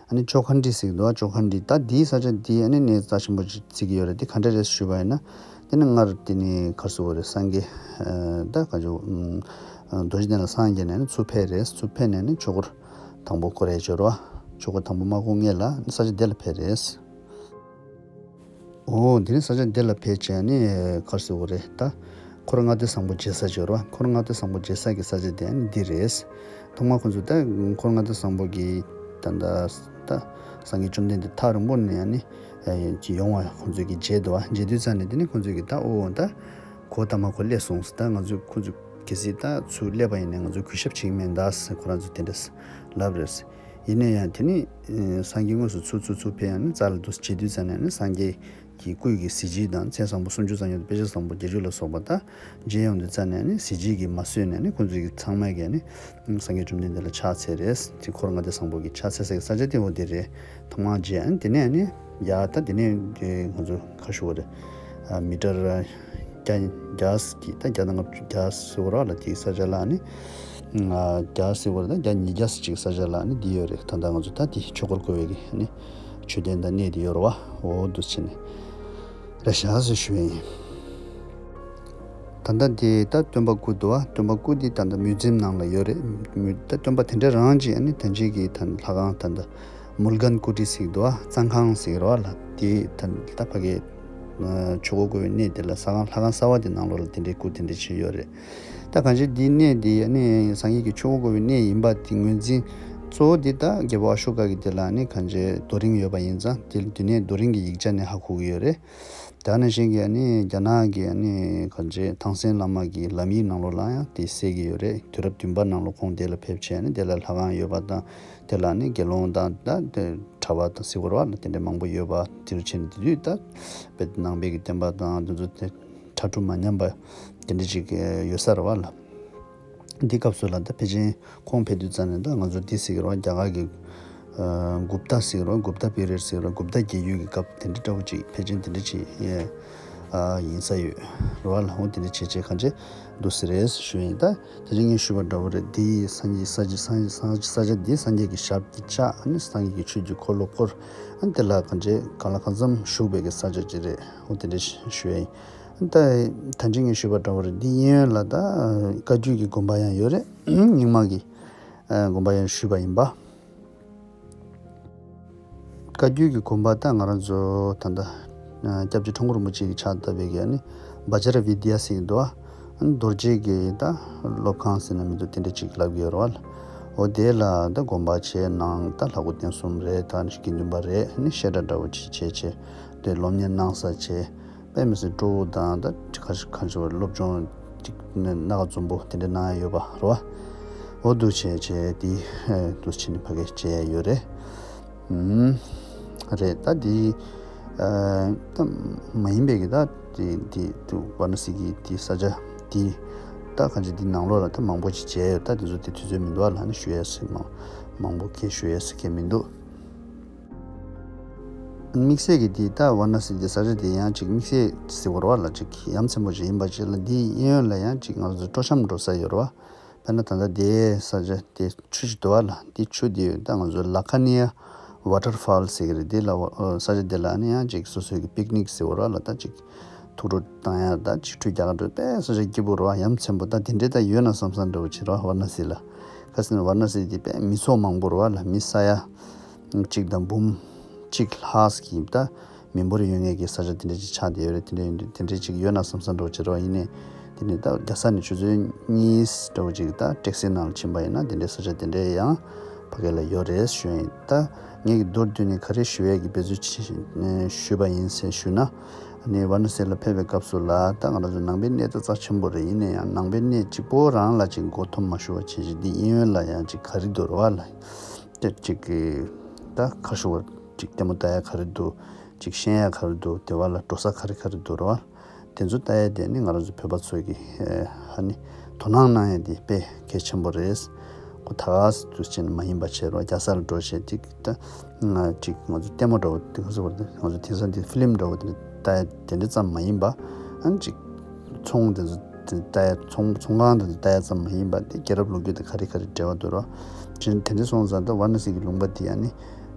ཨ་ནི་ཅོ་ཁན་ཌི་ཟེར་གྱི་འདུག་ཨ་ཅོ་ཁན་ཌི་ད་དེའི་ས་ཆ་དེ་ཨ་ནི་གནས་རྩ་ཆེན་པོ་ཅིག་བརྩི་གི་ཡོད་རེད། དེ་ག་འདྲ་རེད་ཞུས་པ་ཡིན་ན། དེ་ནི་སྔར་དེ་ནི་ག་རེ་ཟེར་དགོས་རེད། སངས་རྒྱས་ད་ག་ཅོ་རྡོ་རྗེ་གདན་ལ་སངས་རྒྱས་ནས་ནི་ཚུར་ཕེབས་རེད། ཚུར་ཕེབས་ནས་ནི་ཆོས་འཁོར་དང་པོ་བསྐོར་རེད་ཅོ་རོ། ཆོས་འཁོར་དང་པོ་མ་བསྐོར་སྔོན་ལ་ས་ཆ་དེ་ལ་ཕེབས་རེད། འོ་དེ་ནི་ས་ཆ་འདི་ལ་ཕེབས་བྱས་ནས་ག་རེ་ཟེར་དགོས་རེད་ད། འཁོར་ལྔ་སྡེ་བཟང་པོ་མཇལ་ས་ཅིག་ཡོད་རེད་བ། འཁོར་ལྔ་སྡེ་བཟང་པོ་མཇལ་ས་གི་ས་ཆ་དེ་ནི་འདི་རེད། ཐོག་མར་ཁོ་ཚོས་ད་འཁོར་ལྔ་སྡེ་བཟང་པོ་གི་ད་ད་ད་སངས་རྒྱས་བཅོམ་ལྡན་འདས་ཐག་རིང་པོ་ནས་ནི་ཅིག་ཡོང་བ་ཁོ་ཚོས་ཀྱི་མཇལ་འདུག་བ། མཇལ་དུས་ཙམ་ནས་དེ་ནི་ཁོ་ཚོས་ཀྱི་ད་ཨོ་ད་གོ་ད་མ་གོ་སླེབས་སོང་ཟེར། ད་ང་ཚོས་ཁོ་ཚོས་གལ་སྲིད་ད་ཚུར་སླེབས་པ་ཡིན་ན་ང་ཚོས་གུས་ཞབས་བྱེད་ཀྱི་མེད་ད་ཟེར་ཁོ་རང་ཚོས་དེ་འདྲ་ལབ་རེད། ཡིན་ན་ཡང་དེ་ནི་ཨེ་སངས་རྒྱས་དངོས་སུ་ཚུར་ཚུར་ཚུར་ཕེབས་ཡང་ནི་རྩ་ལ་འདུག་བྱེད་དུས་ཙམ་ནས་ནི་སངས་རྒྱས་ཀྱི་སྐུ་ཡི་གཟི་བརྗིད་དང་མཚན་བཟང་པོ་སུམ་ཅུ་རྩ་གཉིས་དང་དཔེ་བྱད་བཟང་པོ་བརྒྱད་ཅུ་ལ་སོགས་པ་ད་མཇལ་ཡོང་དུས་ཙམ་ནས་ནི་གཟི་བརྗིད་ཀྱིས་མ་བཟོད་ནས་ནི་ཁོང་ཚོས་ཀྱི་ཚང་མས་ཀྱིས་ནི་སངས་རྒྱས་བཅོམ་ལྡན་འདས་ལ་ཕྱག་འཚལ་རེད། དེ་འཁོར་ལྔ་སྡེ་བཟང་པོ་གི་ཕྱག་འཚལ་ས་གི་ས་ཆ་དེ་འོ་དེ་རེད། ཐོག་མར་མཇལ་ཨ་ནི་དེ་ནས་ནི་ཡ་ད་དེ་ནས་དེ་ང་ཚོ་ཁ་ཤོ་བ་རེད། ཨ་མི་ཊར་བརྒྱ་བརྒྱ་ཀྱི་ད་བརྒྱ་དང་ལྔ་བཅུ་བརྒྱ་ཟེར་བ་ར་ལ་དེའི་ས་ཆ་ལ་ནི་ང་བརྒྱ་ཟེར་བ་ར་ད་བརྒྱ་ཉིས་བརྒྱ་ཟེར་ཅིག་ས་ཆ་ལ་ནི་འདི་ཡོད་རེད། ད་ལྟ་ང་ཚོ་ད་དེ་ཆོས་འཁོར་བསྐོར་བའི་གི་ནི་མཆོད་རྟེན་དང་གནས་དེ་ཡོད་རེད་བ། འོ་འདུག་ཕྱིན་ནི་རེད་ཤག་ཟེར་ཞུ་ཡ་ཡིན། ད་ལྟ་དེ་ད་སྟོན་པ་སྐུ་འདུག་བ། སྟོན་པ་སྐུ་དེ་ད་ལྟ་མིའུ་ཛིམ་ནང་ལ་ཡོད་རེད། མིའུ་ད་སྟོན་པ་དེ་འདྲ་རང་ཅིག་ཨ་ནི་ད་ཅིག་གི་ད་ལྷ་ཁང་ད་ལྟ་མུལ་གན་ཀུ་ཊི་ཟེར་གི་འདུག་བ། བཙོན་ཁང་ཟེར་གི་རེད་བ་ལ། དེ་ད་ད་ཕ་གི་ཆོས་འཁོར་བསྐོར་བའི་གནས་དེ་ལ་ས་ཁང་ལྷ་ཁང་གསར་བ་དེ་ནང་ལོགས་ལ་དེ་འདྲའི་སྐུ་དེ་འདྲ་ཅིག་ཡོད་རེད། ད་གང་ཅི་འདིའི་གནས་འདི་ཨ་ནི་སངས་རྒྱས་ཀྱི་ཆོས་འཁོར་བསྐོར་བའི་གནས་ཡིན་པ་དེ་ངོས་འཛིན་ གཙོ་བོ་འདི་ད་རྒྱལ་པོ་ཨ་ཤོ་ཀ་གི་དེ་ལ་ནི་གང་ཅི་རྡོ་རིང་ཡོད་པ་ཡིན་ཙང་དེ་དེ་ནས་རྡོ་རིང་གི་ཡིག་ཆ་ནས་ཧ་གོ་གི་ཡོད་རེད། ད་ནང་བཞིན་གྱི་ཨ་ནི་རྒྱ་ནག་གི་ཨ་ནི་གང་ཅི་ཐང་སན་བླ་མ་གི་ལམ་ཡིག་ནང་ལོགས་ལ་ཡང་དེ་གསལ་གྱི་ཡོད་རེད། དུས་རབས་བདུན་པ་ནང་ལོགས་ཁོང་དེ་ལ་ཕེབས་བྱས་ཨ་ནི་དེ་ལ་ལྷ་ཁང་ཡོད་པ་དང་དེ་ལ་ནི་དགེ་སློང་དང་ད་དེ་གྲྭ་པ་དང་ཟེར་བ་རེད་བ་ལ་དེ་འདྲ་མང་པོ་ཡོད་པ་དེ་རུ་ཕྱིན་ནས་དེ་དུས་ད་དཔེ་ནང་པའི་གི་བསྟན་པ་དང་དེ་ཚོ་དེ་གྲ་སྒྲིག་མ་ཉམས་པ་དེ་འདྲ་ཅིག་ཡོད་ས་རེད་བ་ལ། འདི་སྐབས་སུ་ལ་ད་ཕལ་ཆེར་ཁོང་ཕེབས་དུས་ཙམ་ནས་ད་ང་ཚོ་འདི་ཟེར་གི་རེད་བ། རྒྱ་གར་གི་ཨ་གུབ་ཏ་ཟེར་གི་རེད་བ། གུབ་ཏ་པི་རི་ཡཌ་ཟེར་གི་རེད་བ། གུབ་ཏ་རྒྱལ་ཡུལ་གི་སྐབས་དེ་འདྲ་འདྲ་བོ་ཅིག་ཕལ་ཆེར་དེ་འདྲ་ཅིག་ཨ་ཡིན་ས་ཡོད་རེད་བ་ལ། འོ་དེ་འདྲ་བྱས་བྱས་གང་བྱས་འདུག་ཟེར་རེད་ཞུ་ཡིན། ད་ད་ཅི་ངས་ཞུས་པ་འདྲ་བོ་རེད། འདི་ས་ཆ་ས་ཆ་ས་ཆ་ས་ཆ་འདི་སངས་རྒྱས་ཀྱི་ཞབས་ཀྱིས་བཅགས། ཨ་ནི་སངས་རྒྱས་ཀྱི་ཆོས་ཀྱི་འཁོར་ལོ་བསྐོར། ཨ་ནི་དེ་ལ་གང་བྱས་གང་ལ་གང་འཚམ་བཞུགས་པའི་གི་ས་ཆ་ཅིག་རེད། འོ་དེ་འདྲ་ཞུ་ཡ་ཡིན། ད་ད་ཅི་ངས་ཞུས་པ་འདྲ་བོ་རེད། འདི་གཡས་གཡོན་ལ་ད་བཀའ་བརྒྱུད་ཀྱི་དགོན་པ་ཡང་ཡོད་རེད། རྙིང་མ་གི་ཨ་དགོན་པ་ཡང་ཞུས་པ་ཡིན་པ། བཀའ་བརྒྱུད་ཀྱི་དགོན་པ་ད་ང་རང་ཚོ་ད་ལྟ་ཨ་སྐྱབས་རྗེ་ཁྲོམ་སྐོར་རིན་པོ་ཆེ་གིས་ཕྱག་བཏབ་པའི་གི་ཨ་ནི་བཛྲ་ཝི་དྱ་ཟེར་གྱི་འདུག་ཨ། ཨ་ནི་རྡོ་རྗེ་གི་ད་སློབ་ཁང་ཟེར་ན་མི་འདུག་དེ་འདྲ་ཅིག་ལབ་ཀྱི་ཡོད་རེད་བ་ལ། འོ་དེ་ལ་ད་དགོན་པ་བྱས་ནང་ད་ལྷ་སྐུ་རྟེན་གསུམ་རེད། ད་ནི་དགེ་འདུན་པ་རེད། ཨ་ནི་བཤད་གྲྭ་འདྲ་བོ་ཅིག་བྱས་བྱས་དེ་སློབ་གཉེར་གནང་ས་བྱས། དཔེ་མི་སྲིད་སྤྲོ་བོ་དང་ད་ཁ་ཁ་ཆེ་བ་སློབ་སྦྱོང་ཅིག་སྣ་ཁ་འཛོམས་པོ་དེ་འདྲ་གནང་ཡ་ཡོད་པ་རེད་བ། འོ་འདུག་བྱས་བྱས་དེ་འདུག་བྱས་ནས་ཕ་གི་བྱས་ཡ་ཡོད་རེད། ཨུམ། རེད། ད་དེ་ཨ་ད་མ་ཡིན་པའི་གི་ད་དེ་དེ་དུ་ཝཱ་ར་ཎ་སི་གི་དེ་ས་ཆ་དེ་ད་གང་ཅི་དེ་ནང་ལོགས་ལ་ད་མང་པོ་ཅིག་བྱས་ཡོད། ད་དེ་ཚོ་དེ་དུས་ཚོད་མི་འདུག་བ་ལ་ནི་ཞུ་ཡ་སི་མང་མང་པོ་གི་ཞུ་ཡ་སི་གི་མི་འདུག་དམིགས་བསལ་གྱི་འདི་ད་ཝཱ་ར་ཎ་སི་འདི་ས་ཆ་འདི་ཡང་ཅིག་དམིགས་བསལ་ཟེར་བ་རེད་བ་ལ། ཅིག་ཡ་མཚན་པོ་ཅིག་ཡིན་པ་ཅིག་ལ། འདི་གཡས་གཡོན་ལ་ཡང་ཅིག་ང་ཚོ་སྤྲོ་འཆམ་འགྲོ་ས་ཡོད་རེད་བ། དཔེར་ན་ད་ལྟ་འདི་ས་ཆ་འདི་ཆུ་ཞིག་འདུག་བ་ལ། འདི་ཆུ་འདི་ད་ང་ཚོ་ལ་ཁ་ནི་ཡ་ཝ་ཊར་ཕོལ་ཟེར་གི་རེད། འདི་ལ་ཝ་ཨ་ས་ཆ་འདི་ལ་ནི་ཡང་ཅིག་སོ་སོའི་གི་པིག་ནིག་ཟེར་བ་རེད་བ་ལ། ད་ཅིག་ཐུགས་སྤྲོ་བཏང་ཡ་ད་ཅིག་ཁྲུས་རྒྱག་ག་འགྲོ། དཔེ་ས་ཆ་སྐྱིད་པོ་རེད་བ། ཡ་མཚན་པོ་ད་དེ་འདྲའི་ད་ཡོད་ན་བསམ་བསམ་འདྲ་བོ་ཅིག་རེད་བ། ཝཱ་ར་ཎ་སི་ལ། ཁ་སང་ཝཱ་ར་ཎ་སི་འདི་དཔེ་མི་ཚོགས་མང་པོ་རེད་བ་ལ། མི་ས་ཡ་གཅིག་དང་འབུམ་གཅིག་ལྷག་གི་ད་མི་འབོར་ཡོད་མཁན་གྱི་ས་ཆ་དེ་འདྲ་ཅིག་ཆགས་བསྡད་ཡོད་རེད། དེ་འདྲ་ཡིན་དུས་དེ་འདྲ་ཅིག་ཡོད་ན་བསམ་བསམ་འདྲ་བོ་ཅིག་རེད་བ། ཡིན་ནའི་དེ་ནས་ད་རྒྱལ་ས་ནས་ཆུ་ཚོད་གཉིས་འདྲ་བོ་ཅིག་ད་ཊེག་སི་ནང་ལ་ཕྱིན་པ་ཡིན་ན་དེ་འདྲའི་ས་ཆ་དེ་འདྲའི་ཡང་ཕ་གི་ལ་ཡོད་རེད་ཞུ་ཡ་ཡིན། ད་ངས་ཀྱི་མདོར་བསྡུས་ནས་ག་རེ་ཞུ་ཡས་ཀྱི་འབད་རྩོལ་ཅིག་ཞུས་པ་ཡིན་ཟེར་ཞུས་ན། ཨ་ནི་ཝཱ་ར་ཎ་སི་ལ་ཕེབས་པའི་སྐབས་སུ་ལ་ད་ང་རང་ཚོ་ནང་པའི་གནས་ད་རྩ་ཆེན་པོ་རེད། ཡིན་ན་ཡང་ནང་པའི་གནས་གཅིག་པོ་རང་ལ་ཅིག་མགོ་འཐོམ་མ་ཞུ་བ་བྱས་ཅིག་འདི་གཡས་གཡོན་ལ་ཡང་ཅིག་ག་རེ་འདུག་རེད་བ་ལ། ཅིག་ཅིག་གི་ད་ཁ་ཤོར་བ་ཅིག་ལྟད་མོ་ལྟ་ཡ་ག་རེ་འདུག་ཅིག་ཤེས་ཡ་ག་རེ་འདུག་དེ་བ་ལ་འགྲོ་ས་ག་རེ་ག་རེ་འདུག་རེད་བ། དེ་ཚོ་ལྟ་ཡ་དེ་ནི་ང་རང་ཚོ་བོད་པ་ཚོ་གི་ཨ་ནི་དོ་སྣང་གནང་ཡ་དེ་དཔེ་གལ་ཆེན་པོ་རེད། ཁོ་ད་ག་སེ་དུས་ཆེན་མ་ཡིན་པ་བྱས་རོགས། རྒྱལ་ས་ལ་འགྲོ་བྱས་ཅིག་ད་ང་ཅིག་ང་ཚོ་ལྟད་མོ་འདྲ་བོ་དེ་ག་ཟེར་བ་དེ་ང་ཚོ་དེང་སང་དེ་ཧྥི་ལིམ་འདྲ་བོ་དེ་ལྟ་ཡ་དེ་འདྲ་ཙམ་མ་ཡིན་པ། ཨ་ནི་ཅིག་ཚོང་དེ་ཚོ་དེ་ལྟ་ཡ་ཚོང་ཚོང་ཁང་དེ་ཚོ་ལྟ་ཡ་ཙམ་མ་ཡིན་པ། དེ་རྒྱལ་རབས་ལོ་རྒྱུས་དང་ག་རེ་ག་རེ་འབྲེལ་བ་འདུག་རོགས། དེ་འདྲ་སོང་ཙང་ད་ཝཱ་ར་ཎ་སི་གི་ལུང་པ་དེ་ཨ་ནི་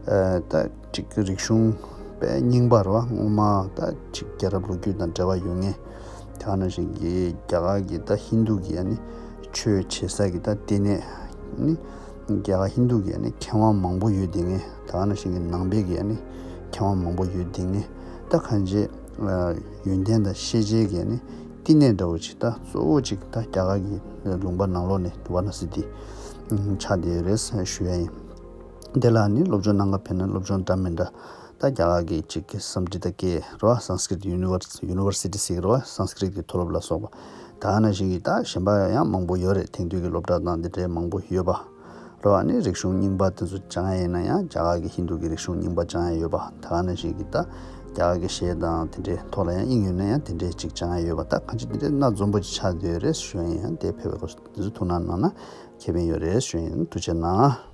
ཨ་ད་ཅིག་རིག་གཞུང་དཔེ་རྙིང་པ་རེད་བ། སྔོན་མ་ད་ཅིག་རྒྱལ་རབས་ལོ་རྒྱུས་དང་འབྲེལ་བ་ཡོད་མཁན། དེ་ག་ནང་བཞིན་གྱི་རྒྱ་གར་གྱི་ད་ཧིན་རྡུ་གི་ཨ་ནི་ཆོས་བྱེད་ས་གི་ད་ལྟེ་གནས་ནི་རྒྱ་གར་ཧིན་རྡུ་གི་ཨ་ནི་མཁས་དབང་མང་པོ་ཡོད་བསྡད་མཁན། དེ་ག་ནང་བཞིན་གྱི་ནང་པའི་གི་ཨ་ནི་མཁས་དབང་མང་པོ་ཡོད་བསྡད་མཁན། ད་གང་ཅི་ཡོན་ཏན་དང་ཤེས་བྱའི་གི་ཨ་ནི་བསྟི་གནས་འདྲ་བོ་ཅིག་ད་གཙོ་བོ་ཅིག་ད་རྒྱ་གར་གྱི་ལུང་པ་ནང་ལོགས་ནས་ཝཱ་ར་ཎ་སི་འདི་ཆགས་བསྡད་ཡོད་རེད་ཞུ་ཡ་ཡིན། དེ་ལ་ནི་སློབ་སྦྱོང་གནང་ག་ཕེབས་ན་སློབ་སྦྱོང་འདྲ་མི་འདྲ། ད་རྒྱ་གར་གྱི་ཅིག་གི་སཾ་སྐྲྀ་ཏ་གི་རེད་བ། Sanskrit University ཟེར་གི་རེད་བ། སཾ་སྐྲྀ་ཏ་གི་མཐོ་སློབ་ལ་སོགས་པ། ད་ག་ནང་བཞིན་གྱི་ད་གཞན་པ་ཡང་མང་པོ་ཡོད་རེད། དེང་དུས་ཀྱི་སློབ་གྲྭ་དང་འདི་འདྲའི་མང་པོ་ཡོད་པ་རེད་བ། ནི་རིག་གཞུང་རྙིང་པ་དེ་ཚོ་སྦྱང་ཡ་ཡིན་ན་ཡང་རྒྱ་གར་གྱི་ཧིན་རྡུ་གི་རིག་གཞུང་རྙིང་པ་སྦྱང་ཡ་ཡོད་པ། ད་ག་ནང་བཞིན་གྱི་ད་རྒྱ་གར་གྱི་གཞས་དང་དེ་འདྲའི་ཐོག་ལ་ཡང་དབྱིངས་ཡོད་ན་ཡང་དེ་འདྲའི་ཅིག་སྦྱང་ཡ་ཡོད་པ། ད་གང་ཅི་དེ་འདྲའི་སྣ་འཛོམས་པོ་ཅིག་ཆགས་བསྡད་ཡོད་རེད་ཞུ་ཡ་ཡིན། ཡང་དེ་ཕེབས་པའི་སྐབས་སུ་དེ་ཚོ་ཐུགས་སྣང་གནང་ན་ཁེ་ཕན་ཡོད་རེད་ཞུ་ཡ་ཡིན། ཐུགས་རྗེ་གནང་།